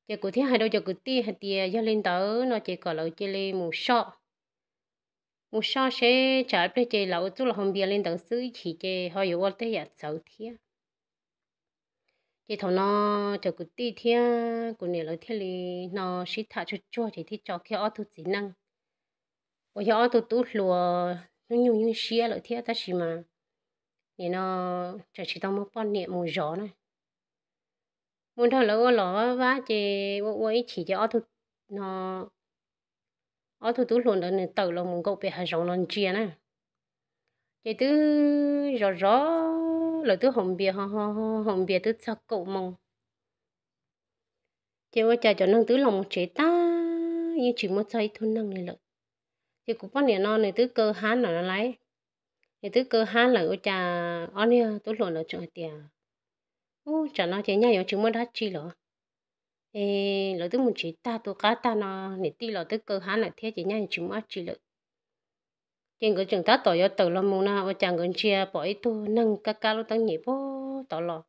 Ces kuv thiaj hais rau cov kwv tij hais tias yog li ntawd no ces kom lawv cia li mus soj, mus soj seb tsam pliag ces lawv ua txuj los haus npias li ntawd xwb ib chim ces ho yuav ua tej yam txawv thiab. Ces thaum no cov kwv tij thiab kuv niam lawv thiaj li no sib tham tsuag tsuag ces thiaj tso kiag ob tug txiv neej uas yog ob tug tub hluas hnub nyoog yeej siab lawm thiab tab sis mas nim no tseem tsis tau muaj poj niam mus zov na. Mus nrog lawv ua los vab vab ces ua ua ib chim ces ob tug no ob tug tub hluas ntawd nws tawm los mus nkaum pem hav zoov los ntsia na. Ces twb zov zov, lawv twb haus npias, haus npias twb txog kaum moos. Ces ua cas cov neeg twb los mus tsev tag, yeej tsis muaj txog ib tug neeg li lawm. Ces kuv poj niam no nws twb kaw hab no lawm, nws twb kaw hab lawm ua cas ob niag tub hluas ntawd tseem hais tias, Ub, tsam no ces nyaj yuav tsis muaj dab tsi los? Es lawv twb mus tsev tag tu qab tag no, niam tij los twb kaw hab lawm thiab ces nyaj yuav tsis muaj dab tsi lawm. Ces nkawd tseem tab tom yuav tawm los mus no ua cas nkawd ntsia pom ib tug neeg kab kab lub teeb nyem puag tod los.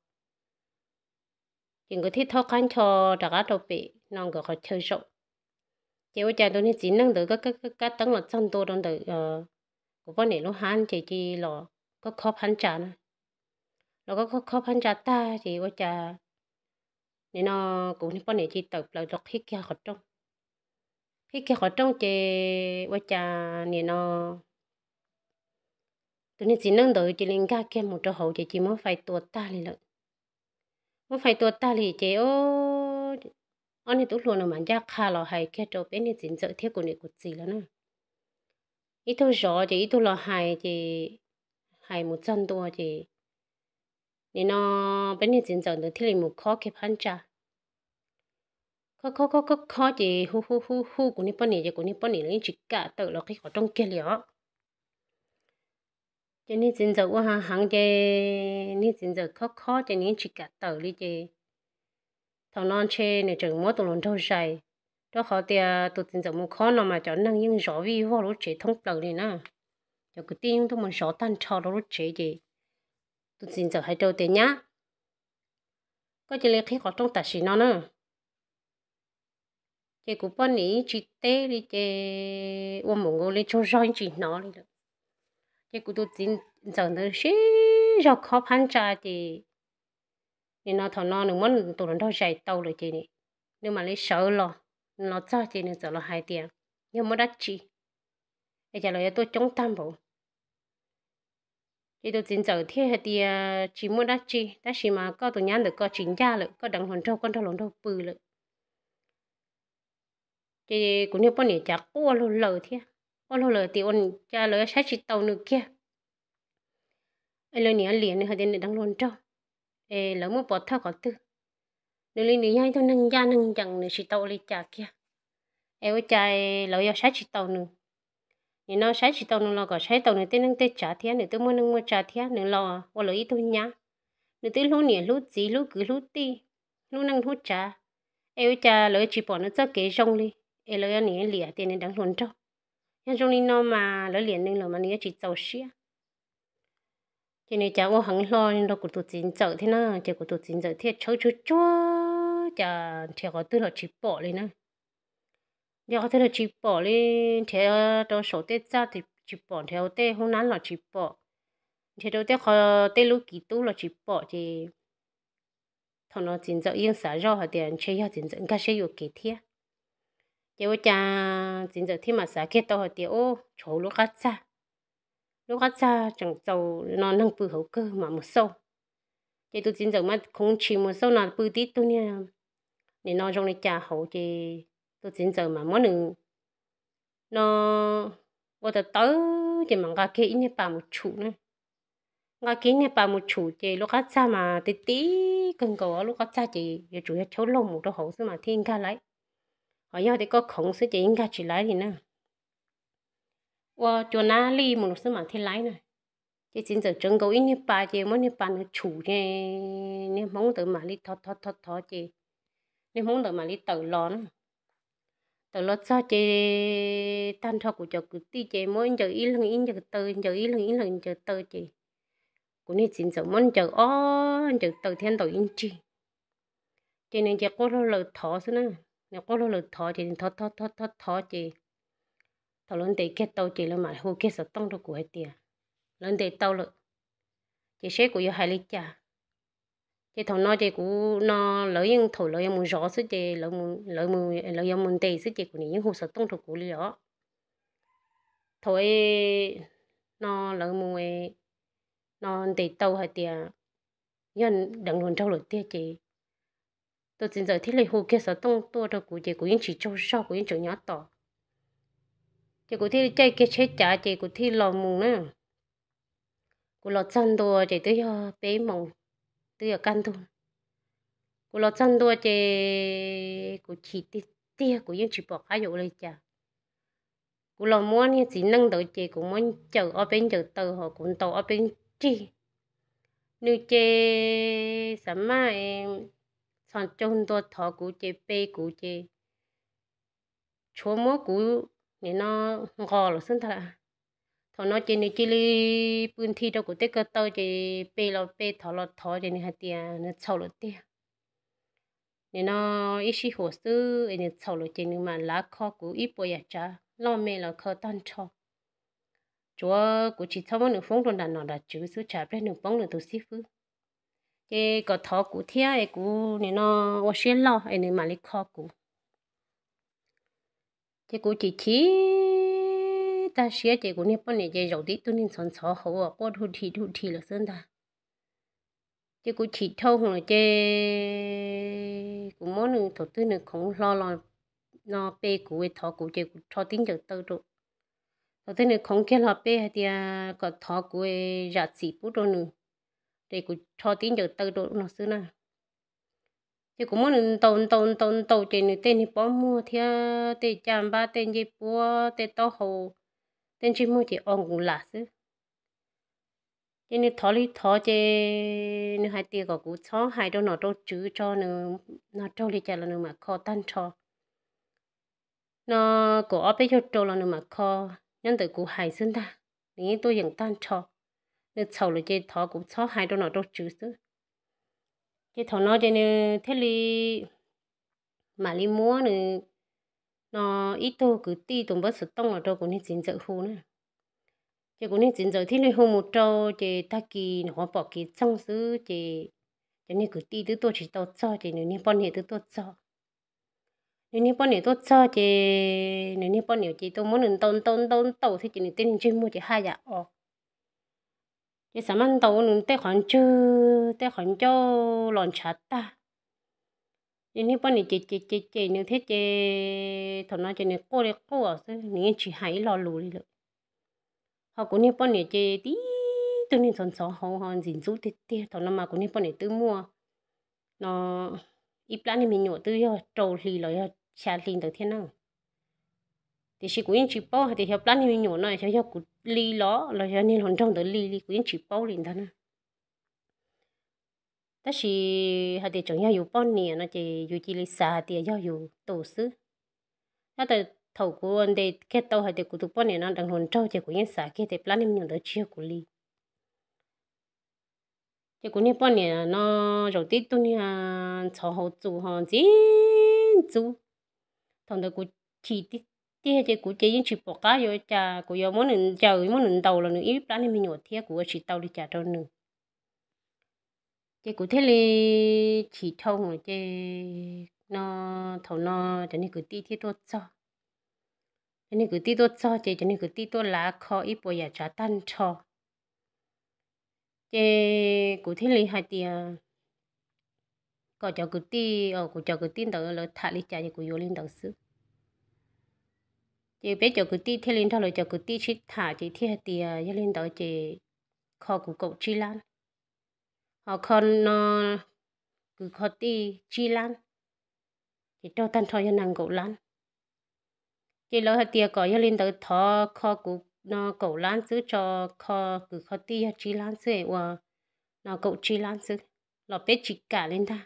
Ces nkawd thiaj thaub qab ncho rov qab rau pem no nkawd qhov chaw zaum. Ces ua cas tus niag txiv neej ntawd kab teeb los txog ntua rau ntawm kuv poj niam lub hab ces cia li los khob khob phab ntsa na. Los khob khob phab ntsa tag ces ua cas nim no kuv niag poj niam cia li tawm plaws rau qhib kiag qhov rooj. Qhib kiag qhov rooj ces ua cas nim no tus niag txiv neej ntawd cia li nkag kiag mus rau hauv ces cia li muab fais tua tag li lawm. Muab fais tua tag li ces ob niag tub hluas nws mam ncaj qha los hais kiag rau peb niag txiv ntxawm thiab kuv niam kuv txiv lawv na. Ib tug zov ces ib tug los hais ces hais mus txog ntua ces nim no peb niag txiv ntxawm ntawd thiaj li mus khob kiag phab ntsa. Khob khob khob khob khob ces hu hu hu hu kuv niag poj niam ces kuv niag poj niam los yeej tsis kam tawm los qhib qhov rooj kiag li os. Ces niag txiv ntxawm ua heev heev ces niag txiv ntxawm khob khob ces nws yeej tsis kam tawm li ces thaum no ntshe nws tseem muab tus hluas nraug zais, rau qhov tias tus txiv ntxawm mus khob no mas cov neeg yeej zov vij vog lub tsev thoob plaws li na. Cov kwv tij yeej tuaj mus zov tag nrho rau lub tsev ces tus txiv ntxawm hais rau tias, Nyab, koj cia li qhib qhov rooj tam sim no na. Ces kuv poj niam yeej tsis teb li ces ua npaum nkaus li tsaug zog yeej tsis hnov li lawm. Ces kuv tus txiv ntxawm ntawd sib zog khob phab ntsa ces nim no thaum no nws muab tus hluas nraug zais tau lawm ces nws mam li sawv los. Nws los txog ces nws txawm los hais tias, Yog muaj dab tsi es cas lawv yuav tuaj coob tag npaum? Ces tus txiv ntxawm thiaj hais tias, Tsis muaj dab tsi, tab sis mas koj tus nyab ntawm ko tsis ncaj lawm, koj deev hluas nraug, koj nrog hluas nraug pw lawm. Ces kuv niag poj niam cas quaj luag lawm thiab, quaj luag lawm tias, Ua cas lawv saib tsis taus nws kiag? Es lawv niam liam nws hais tias nws deev hluas nraug, es lawv muab pov thawj qhov twg? Nws li nws yog ib tug neeg ncaj neeg ncees, nws tsis tau ua li cas kiag. Es ua cas lawv yog saib tsis taus nws? Nim no saib tsis taus nws los kom saib taus nws tej neej tej tsav thiab, nws twb muaj neej muaj tsav thiab, nws los ua lawv ib tug nyab. Nws twb hlub niam hlub txiv, hlub kwv hlub tij, hlub neej hlub tsav. Es ua cas lawv tsis pom nws txoj kev zoo li? Es lawv yog niam liam tias nws deev hluas nraug. Yog zoo li no mas lawv liam nws lawm mas nws yuav tsis txaus siab. Ces nws cas ua heev hlo nrog kuv tus txiv ntxawm thiab na, ces kuv tus txiv ntxawm thiaj tshawb tsuag tsuag cas nrhiav qhov twg los tsis pom li na. Nrhiav qhov twg los tsis pom li, nrhiav rau saum tej txaj tsis pom, nrhiav hauv tej hoob nab los tsis pom, nrhiav rau tej qhov tej lub kiv tub los tsis pom ces thaum no txiv ntxawm yeej xav zoj hais tias ntshe yog txiv ntxawm nkag siab yuam kev thiab. Ces ua cas txiv ntxawm thiaj mam xav kiag tau hais tias, Ub, tshuav lub qab txag, lub qab txag tseem txaus no neeg pw hauv kawg mam mus xauj. Ces tus txiv ntxawm mas khoov ntshis mus xauj no pw tib tug niag, nim no zoo li cas hauv ces tus txiv ntxawm mas muab nws no ua tawv tawv ces mam nqa kiag ib niag pas mus tshum na. Nqa kiag ib niag pas mus tshum ces lub qab txag mas ti ti kawg nkaus, lub qab txag ces yuav tsum yog chaub laug mus rau hauv xwb mas thiaj nkag laib. Ho yog tias koj khoov xwb ces yeej nkag tsis laib li na. Ua cua nab lij mus xwb mas thiaj laib na. Ces txiv ntxawm tsawv nkaus ib niag pas ces muab niag pas ntawd tshum ces niag hmoob ntawd mam li thov thov thov thov ces niag hmoob ntawd mam li tawm los na. Tawm los txog ces tag nrho kuv cov kwv tij ces muab ncaws ib leeg ib ncaws taw, ncaws ib leeg ib leeg ncaws taw ces kuv niag txiv ntxawm muab ncaws ob ncaws taw thiab ntaus ib nrig. Ces nws ces quaj luag lawm thov xwb na. Nws quaj luag lawm thov ces nws thov thov thov thov thov ces thaum lawv ntes kiag tau ces lawv mam hu kiag xov tooj rau kuv hais tias lawv ntes tau lawm, ces seb kuv yuav hais li cas. Ces thaum no ces kuv no lawv yeej thaum lawv yuav mus zov xwb ces lawv yuav mus ntes xwb ces kuv niam yeej hu xov tooj rau kuv li os. Thaum no lawv mus no ntes tau hais tias yog deev hluas nraug lawm tiag ces tus txiv ntxawm thiaj li hu kiag xov tooj tuaj rau kuv ces kuv yeej tsis tsaug zog, kuv yeej tseem nyob tos. Ces kuv thiaj li caij kiag tsheb cav ces kuv thiaj los mus na. Kuv los txog ntua ces twb yog peb moos, twb yog kaj ntug. Kuv los txog ntua ces kuv chim tiag tiag, kuv yeej tsis pom qab yuav ua li cas. Kuv los muab niag txiv neej ntawd ces kuv muab ncaws ob peb ncaws taw hos kuv ntaus ob peb nrig. Nws ces xav maj txhos caug ntua thov kuv ces pe kuv ces tshuav muab kuv nim no nqos lawm xwb ntag. Thaum no ces nws cia li pw nthi rau kuv tej ko taw ces pe los pe thov los thov ces nws hais tias nws txhaum lawm tiag. Nim no ib sij huam xwb es nws txhaum lawm ces nws mam lav kho kuv ib puas yam tsav loj me los kho tag nrho. Tsuav kuv tsis txhob muab nws foob rau nram nom nram tswv xwb tsam pliag nws poob nws tus xib fwb. Ces kom thov kuv thiab es kuv nim no ua siab loj es nws mam li kho kuv. Ces kuv chim chim tag siab ces kuv niag poj niam ces zaum tib tug niag ntxhov ntxhov hauv uas quaj dhuj dhi dhuj dhi lawm xwb ntag. Ces kuv chim dhau hwv lawm ces kuv muab nws thaum twg nws khoov hlo los no pe kuv thov kuv ces kuv rho tib ncaws taw rau. Thaum twg nws khoov kiag los pe hais tias kom thov kuv zam txim pub rau nws, ces kuv rho tib ncaws taw rau no xwb na. Ces kuv muab nws ntaus ntaus ntaus ntaus ces nws tej niag pob muag thiab tej caj npab tej ncej puab tej taub hau tej ntsej muag ces o nkus lam xwb. Ces nws thov li thov ces nws hais tias kom kuv txhob hais rau nom rau tswv tso, nws no raug li cas los nws mam kho tag nrho. No kaum ob peb caug rau los nws mam kho, nyob ntawm kuv hais xwb ntag, nws yeej tuaj yeem tag nrho. Nws txhaum lawm ces thov kuv txhob hais rau nom rau tswv xwb. Ces thaum no ces nws thiaj li mam li muab nws no ib tug kwv tij tus npawb xov tooj los rau kuv niag txiv ntxawm hu na. Ces kuv niag txiv ntxawm thiaj li hu mus rau, ces tag kis nws qhuav pom kev txoog xwb ces cov niag kwv tij twb tuaj tsis tau txog ces nws niag poj niam twb tuaj txog. Nws niag poj niam tuaj txog ces nws niag poj niam ces tuaj muab nws ntaus ntaus ntaus ntaus thiab ces nws tej niag ntsej muag ces haj yam o. Ces xav maj ntaus nws tej qhov ntswg tej qhov ncauj los ntshav tag. Ces niag poj niam ces ces ces ces nws thiab ces thaum no ces nws quaj li quaj xwb, nws yeej tsis hais ib lo lus li lawm. Ho kuv niag poj niam ces tib tug niag ntxhov ntxhov hauv ho ntxim ntxub tiag tiag. Thaum no mas kuv niag poj niam twb muaj no ib plab niag me nyuam twb yog rau hli los yog xya hli ntawd thiab na. Tiam sis kuv yeej tsis paub hais tias xyov plab niag me nyuam no xyov yog kuv li los los yog niag hluas nraug ntawd li li, kuv yeej tsis paub li ntag na. Tab sis hais tias tseem yog yus poj niam no ces yus cia li xav hais tias yog yus tus xwb. Tab sis thaum kuv ntes kiag tau hais tias kuv tus poj niam no deev hluas nraug ces kuv yeej xav kiag tias plab niag me nyuam ntawd tsis yog kuv li. Ces kuv niag poj niam no zaum tib tug niag ntxhov hauv txus ho ntxim ntxub. Thaum ntawd kuv chim tiag tiag ces kuv ces yeej tsis pom qab yuav cas, kuv yuav muab nws ncaws muab nws ntaus los nws ib plab niag me nyuam thiab kuv ua tsis tau li cas rau nws. Ces kuv thiaj li chim dhau lawm ces no thaum no cov niag kwv tij thiaj tuaj txog. Cov niag kwv tij tuaj txog ces cov niag kwv tij tuaj lav kho ib puas yam tsav tag nrho. Ces kuv thiaj li hais tias kom cov kwv tij, kuv cov kwv tij ntawd lawv tham li cas ces kuv yuav li ntawd xwb. Ces peb cov kwv tij thiaj li nrog lawv cov kwv tij sib tham ces thiaj hais tias yog li ntawd ces kho kuv kaum tsib lab, ho kho no kwv kho tij tsib lab, ces raug tag nrho yog nees nkaum lab. Ces lawv hais tias kom yog li ntawd thov kho kuv no kaum lab xwb tso, kho kwv kho tij yog tsib lab xwb ua no kaum tsib lab xwb, los peb tsis kam li ntag.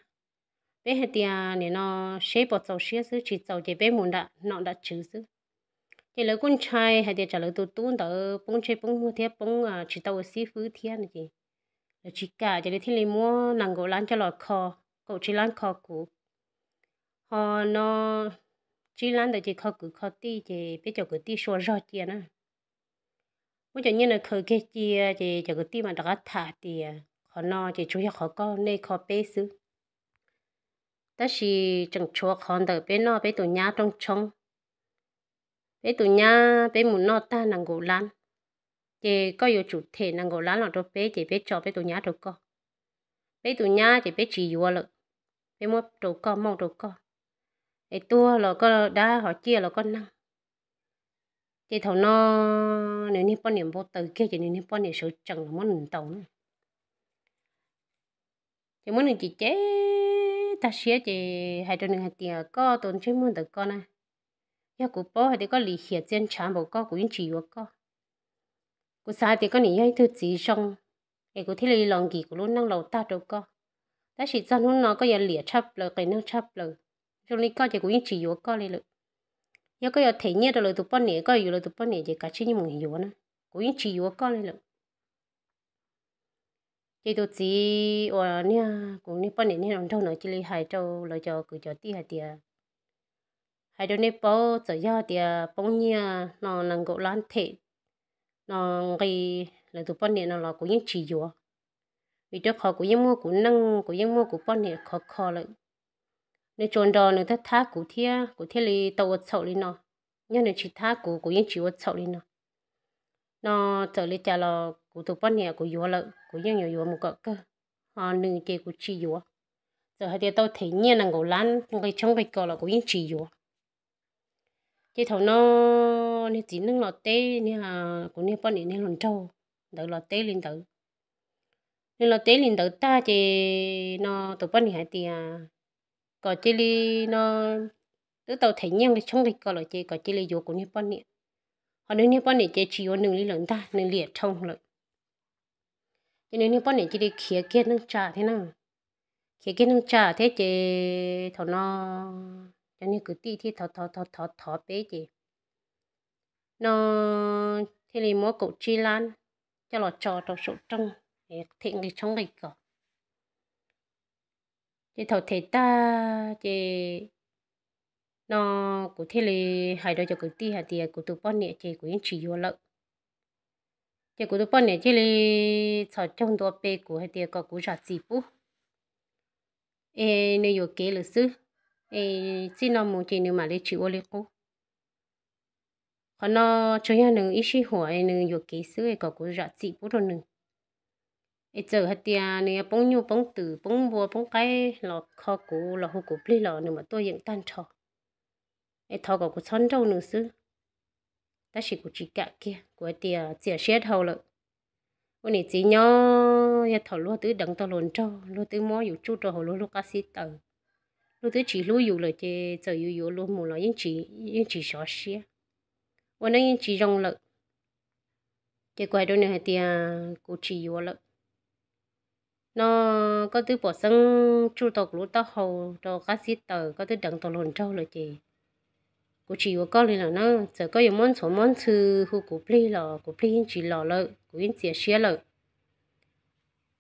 Peb hais tias nim no seb puas txaus siab xwb, tsis txaus ces peb mus nram nom nram tswv xwb. Ces lawv kuj ntshai hais tias tsam lawv tus tub ntawd poob ntsej poob muag thiab poob tsis tau ua xib fwb thiab no ces lawv tsis kam ces lawv thiaj li muab nees nkaum lab coj los kho, kaum tsib lab kho kuv, ho no tsib lab ntawd ces kho kwv kho tij ces peb cov kwv tij sua zog cia na. Muab cov nyiaj no khaws kiag cia ces cov kwv tij mam rov qab tham tias qhov no ces tsuas yog qhov koj nej kho peb xwb, tab sis tseem tshuav qhov ntawm peb noj peb tus nyab rooj tshoob. Peb tus nyab peb mus noj tag nees nkaum lab, ces koj yuav tsum them nees nkaum lab los rau peb ces peb tso peb tus nyab rau koj. Peb tus nyab ces peb tsis yuav lawm, peb muab rau koj mauj rau koj, es tuag los koj dab ho ciaj los koj neeg. Ces thaum no nws niag poj niam npau taws kiag ces nws niag poj niam sawv tsees los muab nws ntaus na. Ces muab nws cem cem tag siab ces hais rau nws hais tias, koj tus ntsej muag ntawm koj na, yog kuv paub hais tias koj lim hiam txiaj ntshav npaum koj kuv yeej tsis yuav koj. Kuv xav hais tias koj nim yog ib tug txiv zoo, es kuv thiaj li los nkim kuv lub neej laus tag rau koj. Tab sis txog hnub no koj yuav liam tshaj plaws, qias neeg tshaj plaws. Zoo li koj ces kuv yeej tsis yuav koj li lawm. Yog koj yuav them nyiaj rau lawv tus poj niam, koj yuav lawv tus poj niam ces kav tsij mus yuav na, kuv yeej tsis yuav koj li lawm. Ces tus txiv uas niag kuv niag poj niam niag hluas nraug no cia li hais rau lawv cov kwv cov tij hais tias, hais rau nej paub, txawm yog tias poob nyiaj no nees nkaum lab them no nqi lawv tus poj niam no los kuv yeej tsis yuav, vim rau qhov kuv yeej muaj kuv neej, kuv yeej muaj kuv poj niam khov kho lawm. Nws tsuas nrog nws thab thab kuv thiab kuv thiaj li tau ua txhaum li no. Yog nws tsis thab kuv, kuv yeej tsis ua txhaum li no. No txawm li cas los kuv tus poj niam kuv yuav lawm, kuv yeej yuav yuav mus kom kawg, ho nws ces kuv tsis yuav. Txawm hais tias tau them nyiaj nees nkaum lab nqi tshoob nqi kos los kuv yeej tsis yuav. Ces thaum no niag txiv neej los teb niag, kuv niag poj niam niag hluas nraug ntawd los teb li ntawd. Nws los teb li ntawd tag ces no tus poj niam hais tias, kom cia li no, twb tau them nyiaj nqi tshoob nqi kos lawm ces kom cia li yuav kuv niag poj niam. Ho nws niag poj niam ces tsis yuav nws li lawm ntag, nws liam dhau lawm. Ces nws niag poj niam cia li khiav kiag neej tsa thiab na. Khiav kiag neej tsa thiab ces thaum no cov niag kwv tij thiaj thov thov thov thov peb ces no thiaj li muab kaum tsib lab coj los tso rau saum rooj, them nqi tshoob nqi kos. Ces thaum them tag ces no kuv thiaj li hais rau cov kwv tij hais tias kuv tus poj niam ces kuv yeej tsis yuav lawm. Ces kuv tus poj niam thiaj li txhos caug ntua pe kuv hais tias kom kuv zam txim pub, es nws yuam kev lawm xwb, es txij no mus ces nws mam li tsis ua li qub. Qhov no tsuas yog nws ib sij huam es nws yuam kev xwb es kom kuv zam txim pub rau nws. Es txawm hais tias nws yuav poob nyuj poob twm poob npua poob qaib los kho kuv los hu kuv plig los nws mam tuaj yeem tag nrho. Es thov kom kuv txhob nrauj nws xwb. Tab sis kuv tsis kam kiag, kuv hais tias txias siab dhau lawm. Ua niam txiv nyob yog thaum luag twb deev tau hluas nraug, luag twb muab yus tsuj rau hauv luag lub qab xib taws, luag twb tsis hlub yus lawm ces txawm yus yuav luag mus los yeej tsis sov siab, ua neej yeej tsis zoo lawm. Ces kuv hais rau nws hais tias kuv tsis yuav lawm. No koj twb pom xeeb tsuj tau kuv lub taub hau rau qab xib taws, koj twb deev tau hluas nraug lawm ces kuv tsis yuav koj li lawm na. Txawm koj yuav muab ntxhuav muab ntxhw hu kuv plig los kuv plig yeej tsis los lawm, kuv yeej txias siab lawm.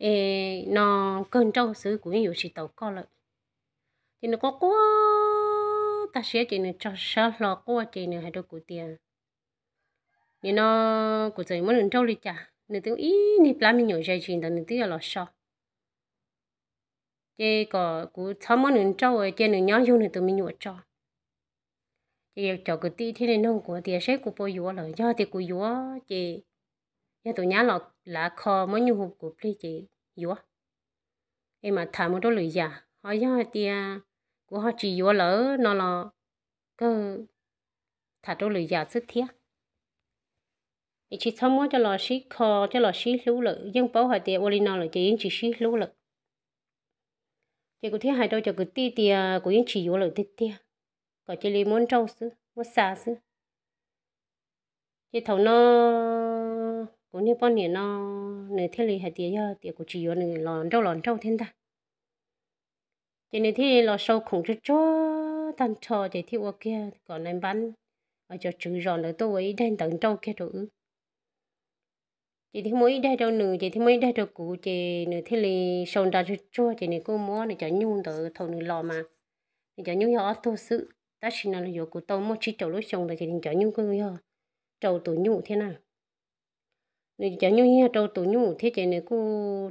Es no kawg nrauj xwb kuv yeej yuav tsis tau koj lawm. Ces nws quaj quaj tag siab ces nws tso sab hlo quaj ces nws hais rau kuv tias, nim no kuv txawm muab nws nrauj li cas nws twb ib niag plab me nyuam ze zis ntawd nws twb yuav los so. Ces kom kuv txhob muab nws nrauj, cia nws nyob yug nws tus me nyuam tso. Ces cov kwv tij thiaj li nug kuv tias seb kuv puas yuav lawm. Yog tias kuv yuav ces yog tus nyab los lav kho muab nyuj hu kuv plig ces yuav, es mam tham mus rau lwm yam. Ho yog hais tias kuv ho tsis yuav lawm no los kawg tham rau lwm yam xwb thiab. Es tsis txhob muab coj los sib kho coj los sib hlub lawm, yeej paub hais tias ua li no lawm ces yeej tsis sib hlub lawm. Ces kuv thiaj hais rau cov kwv tij tias kuv yeej tsis yuav lawm tiag tiag, kom cia li muab nrauj xwb muab xa xwb. Ces thaum no kuv niag poj niam no nws thiaj li hais tias yog tias kuv tsis yuav nws los nrauj los nrauj thiab ntag. Ces nws thiaj li los sau khoom tsuag tsuag tag nrho ces thiaj ua kiag kom nais npab, cov tswv zos ntawd tuaj ua ib daim ntawv nrauj kiag rau wb. Ces thiaj muaj ib daim rau nws ces thiaj muaj ib daim rau kuv ces nws thiaj li sau nra tsuag tsuag ces nws kuj muab nws cov nyuj ntawd thaum nws los mas nws cov nyuj yog ob tug xwb, tab sis no los yuav kuv tau muaj tsib rau lub xyoo ntawd ces nws cov nyuj kuj yog rau tus nyuj thiab na. Nws cov nyuj yog rau tus nyuj thiab ces nws kuj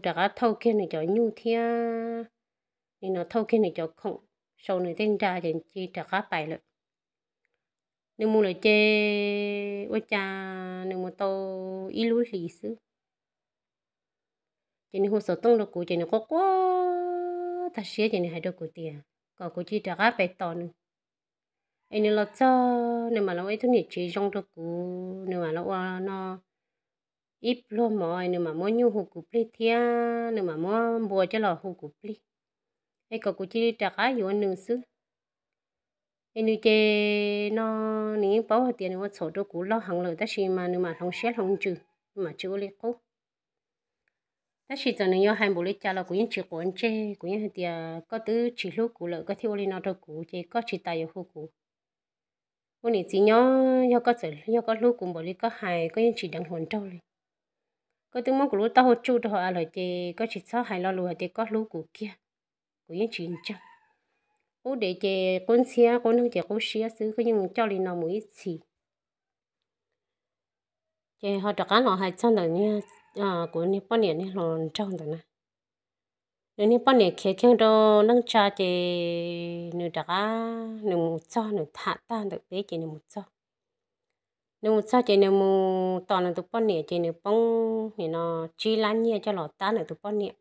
rov qab thauj kiag nws cov nyuj thiab, nim no thauj kiag nws cov khoom, sau nws tej nra ces cia rov qab pais lawm. Nws mus lawm ces ua cas nws mus tau ib lub hlis xwb ces nws hu xov tooj rau kuv ces nws quaj quaj tag siab ces nws hais rau kuv tias kom kuv cia rov qab pais tos nws. Es nws los txog nws mam los ua ib tug niam tsev zoo rau kuv, nws mam los ua no ib pluag mov, nws mam muab nyuj hu kuv plig thiab nws mam muab npua coj los hu kuv plig, es kom kuv cia li rov qab yuav nws xwb. Es nws ces no nws yeej paub hais tias nws ua txhaum rau kuv loj heev lawm tab sis mas nws mam hloov siab hloov ntsws, nws mam tsis ua li qub. Tab sis txawm nws yuav hais npaum li cas los kuv yeej tsis quav ntsej, kuv yeej hais tias koj twb tsis hlub kuv lawm koj thiaj ua li no rau kuv ces koj tsis tas yuav hu kuv. Ua niam txiv nyob yog koj txawm yog koj hlub kuv npaum li koj hais koj yeej tsis deev hluas nraug li. Koj twb muab kuv lub taub hau tsuj rau hauv av lawm ces koj tsis txhob hais lo lus hais tias koj hlub kuv kiag. Kuv yeej tsis ntseeg. Qub dev ces qub ntxhiab, qub neeg ces qub siab xwb, koj yeej coj li no mus ib txhis. Ces ho rov qab los hais txog ntawm kuv niag poj niam niag hluas nraug ntawd na. Nws niag poj niam khiav kiag rau neej tsa ces nws rov qab nws mus txog, nws tham tag ntawm peb ces nws mus txog. Nws mus txog ces nws mus tos nws tus poj niam ces nws poob nim no tsib lab nyiaj coj los tab nws tus poj niam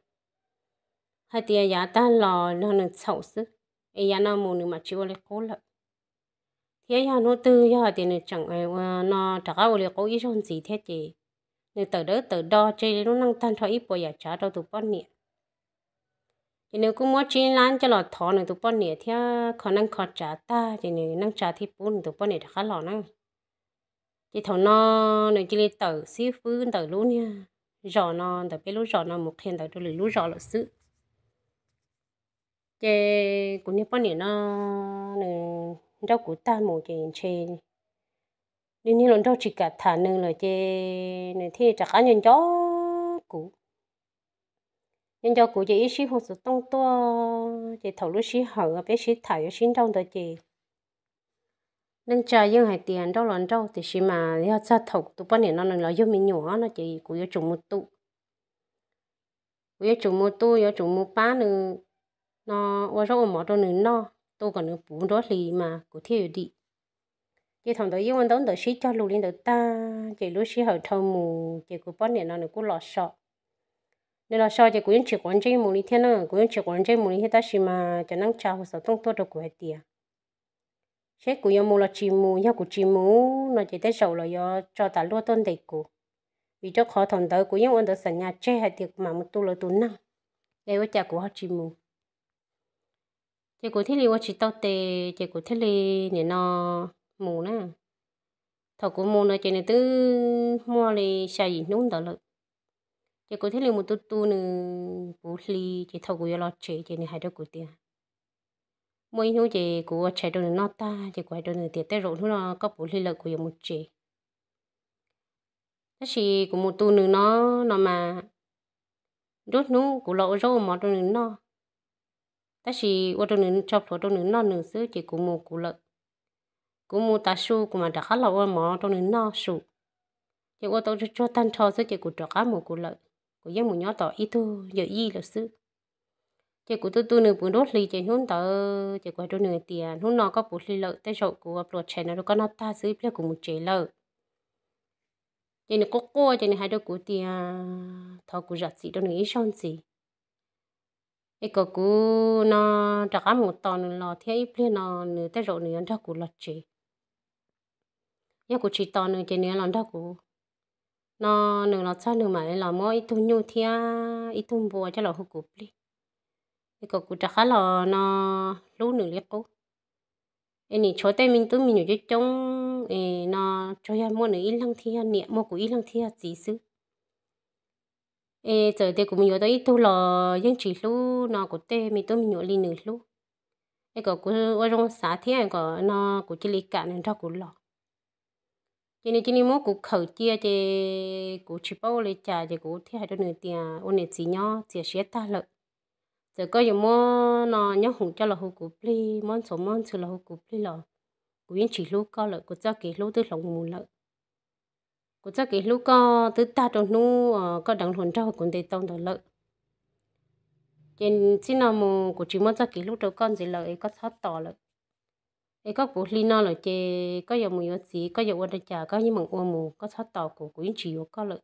hais tias yav tag los no nws txhaum xwb, es yav no mus nws mam tsis ua li qub lawm. Thiab yog hnub twg yog hais tias nws tseem ua no rov qab ua li qub ib zaug ntxiv thiab ces nws tawm dawb tawm do tseg lub neej tag nrho ib puas yam tsav rau tus poj niam. Ces nws kuj muab tsib lab coj los thov nws tus poj niam thiab kho neej kho tsav tag ces nws neej tsa thiaj pub nws tus poj niam rov qab los na. Ces thaum no nws cia li tawm xib fwb ntawm lub niag zos no, ntawm peb lub zos no mus qhia ntawv rau lwm lub zos lawm xwb. Ces kuv niag poj niam no nws nrauj kuv tag mus ces ntshe nws niag hluas nraug tsis kam tham nws lawm ces nws thiaj li rov qab nco nco kuv. Nco nco kuv ces ib sij hu xov tooj tuaj ces thaum lub sij hawm peb sib tham yuav sib nrauj ntawd ces neej tsa yeej hais tias nrauj los nrauj tiam sis mas yog txog thaum tus poj niam no nws los yug me nyuam no ces kuv yuav tsum mus tu. Kuv yuav tsum mus tu, yuav tsum mus pab nws no ua zaub ua mov rau nws noj, tu kom nws puv nruab hlis mas kuv thiaj yuav dim. Ces thaum ntawd yeej ua ntaub ntawv sib cog lus li ntawd tag ces lub sij hawm dhau mus ces kuv poj niam no nws kuj los so. Nws los so ces kuv yeej tsis quav ntsej mus li thiab na, kuv yeej tsis quav ntsej mus li thiab tab sis mas cov neej tsa hu xov tooj tuaj rau kuv hais tias seb kuv yuav mus los tsis mus, yog kuv tsis mus no ces tej zaum los yuav tso tas luaj tuaj ntes kuv. Vim rau qhov thaum ntawd kuv yeej ua ntawv xam nyas tseg hais tias kuv mam mus tu lawv tus neeg, es ua cas kuv ho tsis mus. Ces kuv thiaj li ua tsis tau tes ces kuv thiaj li nim no mus na. Thaum kuv mus no ces nws twb muaj li xya yim hnub ntawd lawm. Ces kuv thiaj li mus tu tu nws puv hli ces thaum kuv yuav los tsev ces nws hais rau kuv tias, muaj ib hnub ces kuv ua tshais rau nws noj tag ces kuv hais rau nws tias tej zaum hnub no koj puv hli lawm kuv yuav mus tsev. Tab sis kuv mus tu nws no, no mas nruab hnub kuv los ua zaub ua mov rau nws noj, tab sis ua rau nws tso plhuav rau nws noj nws xwb ces kuv mus kuv lawm. Kuv mus tav su kuv mam rov qab los ua mov rau nws noj su. Ces ua tau tsuag tsuag tag nrho xwb ces kuv rov qab mus kuv lawm. Kuv yeej mus nyob tom ib tug yawm yij lawm xwb. Ces kuv tu tu nws puv nruab hlis ces hnub ntawd ces kuv hais rau nws tias hnub no koj puv hli lawm tej zaum kuv ua pluas tshais no rau koj noj tag xwb ib pliag kuv mus tsev lawm. Ces nws quaj quaj ces nws hais rau kuv tias thov kuv zam txim rau nws ib zaug ntxiv, es kom kuv no rov qab mus tos nws los thiab ib pliag no nws tej zaum nws yuav nrog kuv los tsev. Yog kuv tsis tos nws ces nws yuav los nrog kuv. No nws los txog nws mam li los muab ib tug nyuj thiab ib tug npua coj los hu kuv plig, es kom kuv rov qab los no hlub nws li qub. Es nim tshuav tej me tub me nyuam coob coob es no tsuas yog muaj nws ib leeg thiaj yog niam, muaj kuv ib leeg thiaj yog txiv xwb. Es txawm tias kuv mus yuav tau ib tug los yeej tsis hlub no kuv tej me tub me nyuam li nws hlub. Es kom kuv ua zoo xav thiab kom no kuv cia li kam nws nrog kuv los. Ces nws cia li muab kuv khawm cia ces kuv tsis paub ua li cas ces kuv thiaj hais rau nws tias ua niam txiv nyob txias siab tag lawm. Txawm koj yuav muab no nyob hoom coj los hu kuv plig, muab ntxhuav muab ntxhw los hu kuv plig los kuv yeej tsis hlub koj lawm, kuv txoj kev hlub twb hloov mus lawm. Kuv txoj kev hlub koj twb tag rau hnub koj deev hluas nraug kuv ntes tau ntawd lawm. Ces txij no mus kuv tsis muaj txoj kev hlub rau koj ntxiv lawm es koj txhob tos lawm. Es koj puv hli no lawm ces koj yuav mus yuav txiv, koj yuav ua li cas koj yeej meem ua mus, koj txhob tos kuv, kuv yeej tsis yuav koj lawm.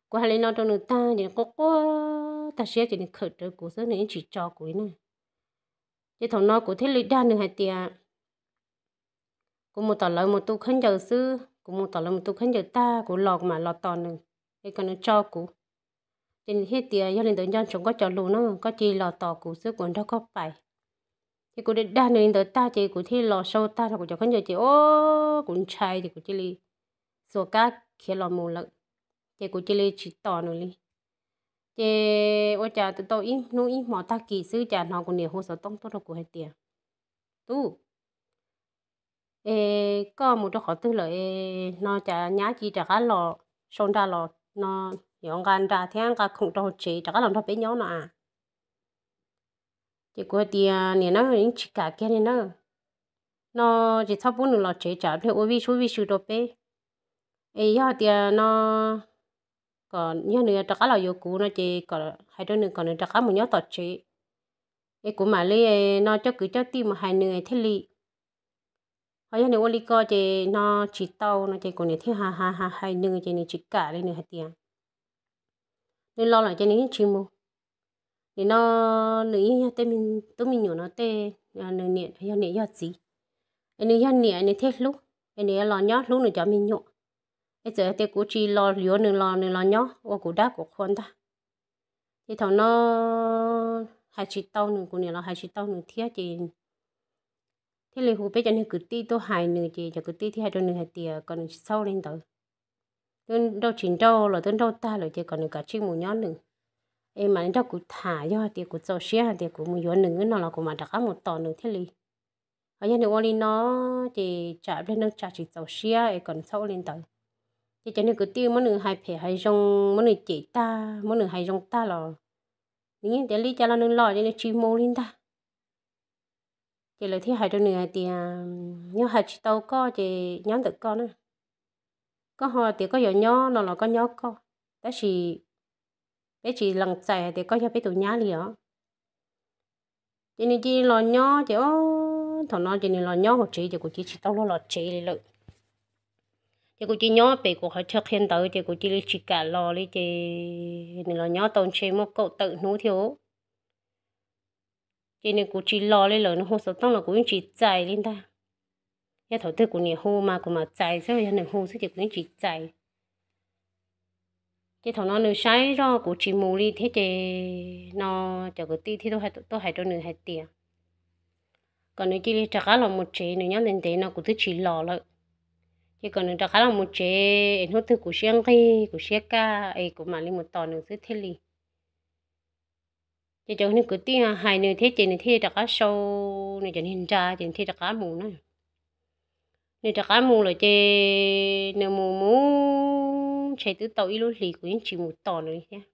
Kuv hais li no rau nws tag ces nws quaj quaj tag siab ces nws khawm rawv kuv xwb, nws yeej tsis tso kuv li na. Ces thaum no kuv thiaj li dag nws hais tias kuv mus tom lawv mus tu khaub ncaws xwb, kuv mus tom lawv mus tu khaub ncaws tag kuv los kuv mam los tos nws, es kom nws tso kuv. Ces nws thiaj tias, yog li ntawd nco ntsoov koj cov lus no, koj cia li los tos kuv xwb kuv nrog koj pais. Ces kuv dag dag nws li ntawd tag ces kuv thiaj los sau tag rau kuv cov khaub ncaws ces o, kuv ntshai ces kuv cia li xuas kab khiav los mus lawm, ces kuv cia li tsis tos nws li. Ces ua cas tau ib hnub ib hmo tag kis xwb cas hnov kuv niam hu xov tooj tuaj rau kuv hais tias, Tub, es koj mus rau qhov twg lawm es no cas nyab cia li rov qab los sau nra los no, yuav nqa nra thiab nqa khoom rau hauv tsev rov qab los nrog peb nyob no a? Ces kuv hais tias, Niam na, yeej tsis kam kiag li na, no tsis txhob pub nws los tsev tsam pliag ua vij sub vij sw rau peb. Es yog hais tias no kom yog nws rov qab los yuav kuv no ces hais rau nws kom nws rov qab mus nyob tom tsev, es kuv mam li no coj kwv coj tij mus hais nws thiaj li. Ho yog nws ua li ko ces no tsis tau no ces kuv niam thiaj hais hais nws ces nws tsis kam li, nws hais tias nws los lawm ces nws yeej tsis mus. Nim no nws yeej yog tej tub me nyuam no tej, nws niam yog niam yog txiv, es nws yog niam nws thiaj hlub, es nws yuav los nyob hlub nws cov me nyuam. Es txawm hais tias kuv tsis los yuav nws los nws los nyob ua kuv dab kuv qhua ntag. Ces thaum no hais tsis tau nws, kuv niam los hais tsis tau nws thiab ces thiaj li hu peb cov niag kwv tij tuaj hais nws ces cov kwv tij thiaj hais rau nws hais tias kom nws tsis txhob li ntawd, twb nrauj tsis nrauj los twb nrauj tag lawm ces kom nws kav tsij mus nyob nws, es mam li nrog kuv tham, yog hais tias kuv txaus siab hais tias kuv mus yuav nws no los kuv mam rov qab mus tos nws thiaj li. Ho yog nws ua li no ces tsam pliag neej tsa tsis txaus siab es kom nws txhob ua li ntawd. Ces cov niag kwv tij muab nws hais phem hais zoo, muab nws cem tag muab nws hais zoo tag los nws yeej tias li cas los nws los ces nws tsis mus li ntag. Ces lawv thiaj hais rau nws hais tias, yog hais tsis tau koj ces nyob ntawm koj na, koj ho tias koj yuav nyob no los koj nyob koj, tab sis peb tsis lees txais hais tias koj yog peb tus nyab li os. Ces nws cia li los nyob ces o, thaum no ces nws los nyob hauv tsev ces kuv cia li tsis tau luag los tsev li lawm. Ces kuv cia li nyob pem kuv qhov chaw qhia ntawv ces kuv cia li tsis kam los li ces nws los nyob tau ntshe muaj kaum tawm hnub thiab. Ces nws kuv tsis los li lawm, nws hu xov tooj los kuv yeej tsis txais li ntag. Yog thaum twg kuv niam hu mas kuv mam txais xwb, yog nws hu xwb ces kuv yeej tsis txais. Ces thaum no nws saib zoj kuv tsis mus li thiab ces no cov kwv tij thiaj tuaj hais rau nws hais tias kom nws cia li rov qab los mus tsev, nws nyob ntev ntev no kuv twb tsis los lawm. Ces kom nws rov qab los mus tsev es hnub twg kuv siab nqig kuv siab kaj es kuv mam li mus tos nws xwb thiaj li. Ces cov niag kwv tij hais nws thiab ces nws thiaj rov qab sau nws cov niag nra ces nws thiaj rov qab mus na. Nws rov qab mus lawm ces nws mus mus ntshe twb tau ib lub hlis kuv yeej tsis mus tos nws li thiab.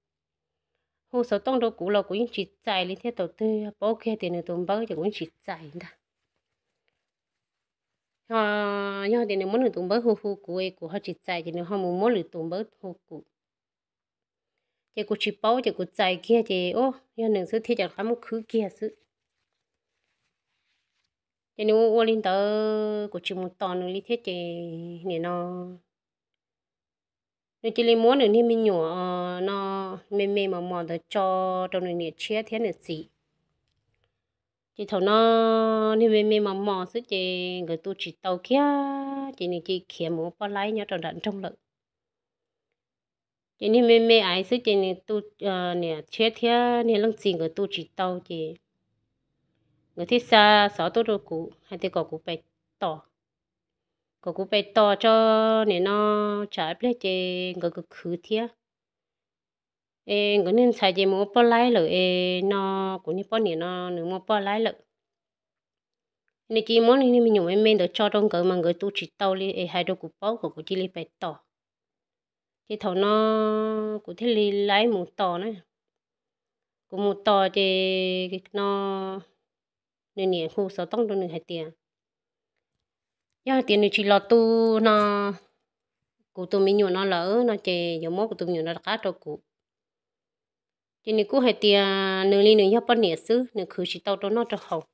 Hu xov tooj rau kuv los kuv yeej tsis txais li thiab, thaum twg paub kiag tias nws tus npawb ces kuv yeej tsis txais ntag. Yog tias nws muab nws tus npawb hu hu kuv es kuv ho tsis txais ces nws ho mus muab lwm tus npawb hu kuv. Ces kuv tsis paub ces kuv txais kiag ces o, yog nws xwb thiab ces rov qab muab khwb kiag xwb. Ces nws ua ua li ntawd kuv tsis mus tos nws li thiab ces nim no nws cia li muab nws niag me nyuam no me me mos mos ntawd tso rau nws niam tshiab thiab nws txiv. Ces thaum no niag me me mos mos xwb ces nkawd tu tsis tau kiag ces nws cia li khiav mus ua poj laib nyob rau nram nroog lawm. Ces niag me me aiv xwb ces nws tu, niam tshiab thiab niag leej txiv nkawd tu tsis tau ces nkawd thiaj xa xov tuaj rau kuv hais tias kom kuv pais tos, kom kuv pais tos tso, nim no tsam pliag ces nkawd khwv khwv thiab es nkawd niag ntxhais ces mus ua poj laib lawm es no kuv niag poj niam no nws muaj poj laib lawm. Nws cia li muab nws niag me nyuam me me ntawd tso rau nkawd mas nkawd tu tsis tau li es hais rau kuv paub kom kuv cia li pais tos. Ces thaum no kuv thiaj li laib mus tos na. Kuv mus tos ces no nws niam hu xov tooj rau nws hais tias yog hais tias nws tsis los tu no kuv tus me nyuam no lawm no ces yuav muab kuv tus me nyuam no rov qab rau kuv. Ces nws kuj hais tias nws li nws yog poj niam xwb nws khwv tsis tau rau noj rau haus.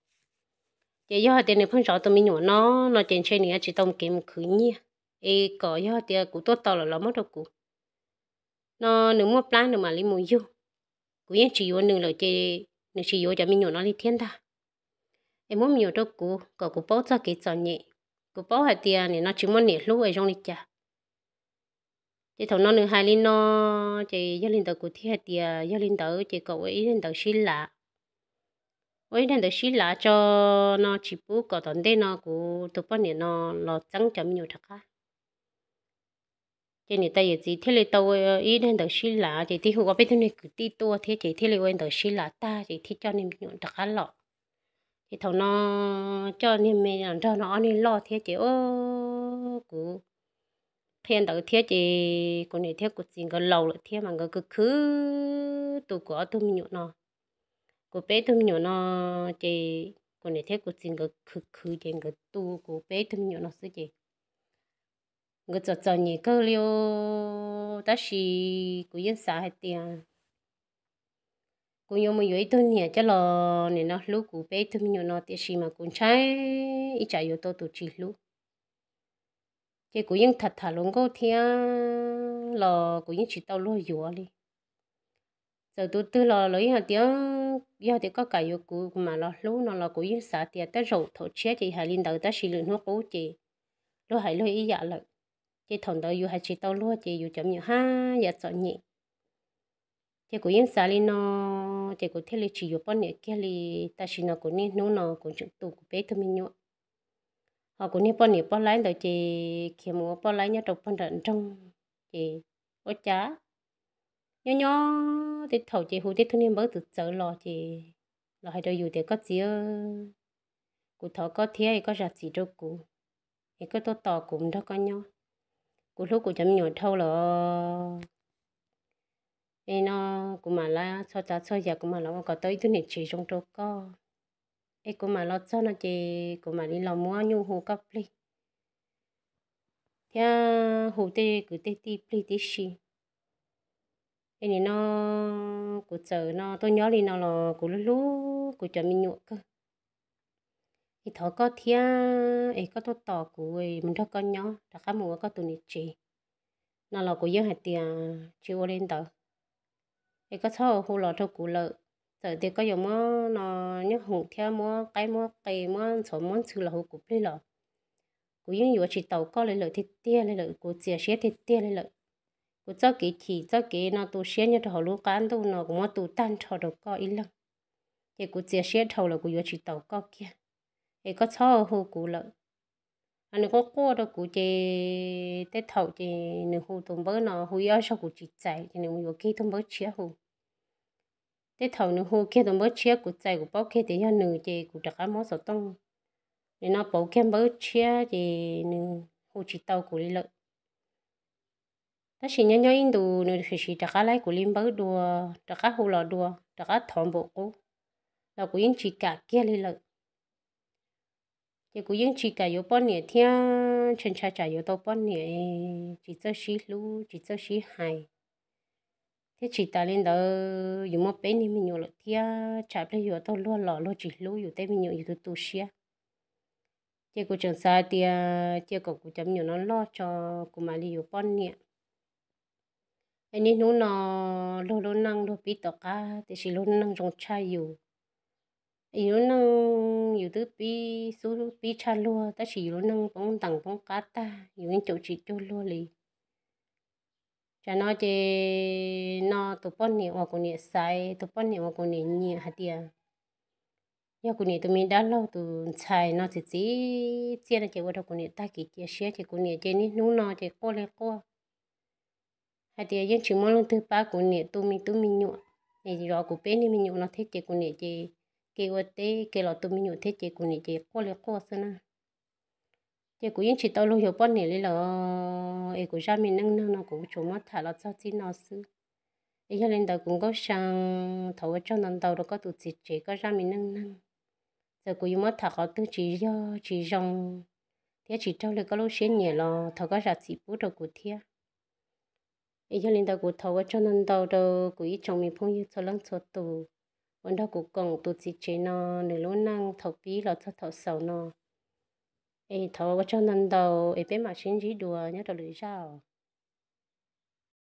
Ces yog hais tias nws pheej zov tus me nyuam no no ces ntshe nws yuav tsis tau kev mus khwv nyiaj, es kom yog tias kuv tuaj tos lawm los muab rau kuv. No nws muaj plab nws mam li mus yug. Kuv yeej tsis yuav nws lawm ces nws tsis yuav cov me nyuam no li thiab ntag. Es muab me nyuam rau kuv kom kuv paub txog kev txom nyem. kuv paub hais tias nim no tsis muaj niam hlub es zoo li cas. Ces thaum no nws hais li no, ces yog li ntawd kuv thiaj hais tias yog li ntawd ces kom ua ib daim ntawv sib lav. Ua ib daim ntawv sib lav tso, no tsis pub kom tom ntej no kuv tus poj niam no los txeeb cov me nyuam rov qab. Ces niam tais yawm txiv thiaj li tau ua ib daim ntawv sib lav, ces thiaj hu ob peb tug niag kwv tij tuaj thiab ces thiaj li ua ntawv sib lav tag ces thiaj coj niag me nyuam rov qab los. Ces thaum no coj niag me los nrog no ob niag loj thiab ces o, kuv qhia ntawv thiab ces kuv niam thiab kuv txiv nkawd laus lawm thiab mas nkawd khwv khwv tu kuv ob tug me nyuam no. Kuv peb tug me nyuam no, ces kuv niam thiab kuv txiv nkawd khwv khwv ces nkawd tu kuv peb tug me nyuam no xwb ces nkawd txom txom nyem kawg li os. Tab sis kuv yeej xav hais tias kuv yuav mus yuav ib tug niam coj los nim no hlub kuv peb tug me nyuam no, tiam sis mas kuv ntshai ib tsam yuav tau tus tsis hlub. Ces kuv yeej tham tham hluas nkauj thiab los kuv yeej tsis tau luag yuav li. Txawm tus twg los lawv yeej hais tias yog tias koj kam yuav kuv, kuv mam los hlub no los kuv yeej xav tias tej zaum thaum tshiab ces hais li ntawd tab sis lwm hnub qub ces luag hais luag ib yam lawm. Ces thaum ntawd yus hais tsis tau luag ces yus cov me nyuam haj yam txom nyem. Ces kuv yeej xav li no, ces kuv thiaj li tsis yuav poj niam kiag li. Tam sim no kuv niaj hnub no kuv tseem tu kuv peb tug me nyuam, ho kuv niag poj niam poj laib ntawd ces khiav mus ua poj laib nyob rau pog nram nroog. Ces ua cas nyob nyob tej thaum ces hu tej tug niag npawb txawv txawv los ces los hais rau yus tias koj txiv, kuv thov koj thiab es koj zam txim rau kuv, es koj tuaj tos kuv mus nrog koj nyob. Kuv hlub kuv cov me nyuam dhau lawm. Es no kuv mam li txhua tsav txhua yam kuv mam los ua kom tau ib tug niam tsev zoo rau koj. Es kuv mam los txog no ces kuv mam li los muab nyuj hu koj plig thiab hu tej kwv tej tij plig tib si. Es nim no kuv txawm no tuaj nyob li no los kuv hlub hlub kuv cov me nyuam kawg. Es thov koj thiab es koj tuaj tos kuv mus nrog koj nyob rov qab mus ua koj tus niam tsev no los kuv yeej hais tias tsis ua li ntawd. Es koj txhob hu los rau kuv lawm. Txawm tias koj yuav muab no nyob hoom thiab muab qaib muab qe muab ntxhov muab ntxhw los hu kuv plig los kuv yeej yuav tsis taus koj li lawm tiag tiag li lawm, kuv txias siab tiag tiag li lawm. Kuv txoj kev chim txoj kev no tu siab nyob rau hauv lub qab ntuj no kuv muab tu tag nrho rau koj ib leeg, ces kuv txias siab dhau lawm kuv yuav tsis taus koj kiag. Es koj txhob hu kuv lawm. Nws quaj quaj rau kuv ces tej thaum ces nws hu tus npawb no hu ib ob zaug kuv tsis txais ces nws mus yuav kiag tus npawb tshiab hu. Tej thaum nws hu kiag tus npawb tshiab kuv txais kuv paub kiag tias yog nws ces kuv rov qab muab xov tooj nim no pauv kiag npawb tshiab ces nws hu tsis tau kuv li lawm. Tab sis nyob nyob ib ntus nws sim sim rov qab laib kuv li npawb dua, rov qab hu los dua, rov qab thov npaum qub los kuv yeej tsis kam kiag li lawm. Ces kuv yeej tsis kam yuav poj niam thiab ntshai ntshai tsam yuav tau poj niam tsis txawj sib hlub tsis txawj sib hais, thiab tsis tas li ntawd yus muaj peb niag me nyuam lawm thiab tsam pliag yuav tau luag los luag tsis hlub yus tej me nyuam yus tu tu siab. Ces kuv tseem xav tias cia kom kuv cov me nyuam no loj tso kuv mam li yuav poj niam. Es niaj hnub no luag lub neej luag pib tom qab tiam sis luag lub neej zoo tshaj yus. Yus lub neej yus twb pib xub pib tshaj luag tab sis yus lub neej poob ntees poob qab tag yus yeej caum tsis cuag luag li. Tsam no ces no tus poj niam uas kuv niam xaiv tus poj niam uas kuv niam nyiam hais tias yog kuv niam tus me dab laug tus ntxhais no txiv txiv txiaj no ces ua rau kuv niam tag kev cia siab ces kuv niam ces niaj hnub no ces quaj li quaj hais tias yeej tsis muaj leej twg pab kuv niam tu me tub me nyuam, es zov kuv peb niag me nyuam no thiab ces kuv niam ces kev ua teb kev los tu me nyuam thiab ces kuv niam ces quaj li quaj xwb na. Ces kuv yeej tsis tau luag yuav poj niam li lawm, es kuv zaj me neej neeg no kuv tsuas muab tham los txog txij no xwb. Es yog li ntawd kuv Nkauj Sa thov ua tsaug ntau ntau rau koj tus txiv tsev koj zaj me neej neeg. Txawm kuv yuav muab tham qhov twg tsis yog tsis zoo thiab tsis raug li koj lub siab nyiam los thov koj zam txim pub rau kuv thiab. Es yog li ntawd kuv thov ua tsaug ntau ntau rau kuv ib tsoom me phooj ywg txhua leej txhua tus uas nrog kuv koom tus txiv tsev no nws lub neej thaum pib los txog thaum xaus no. Es thov ua tsaug ntau ntau es peb mam sib ntsib dua nyob rau lwm zaj os.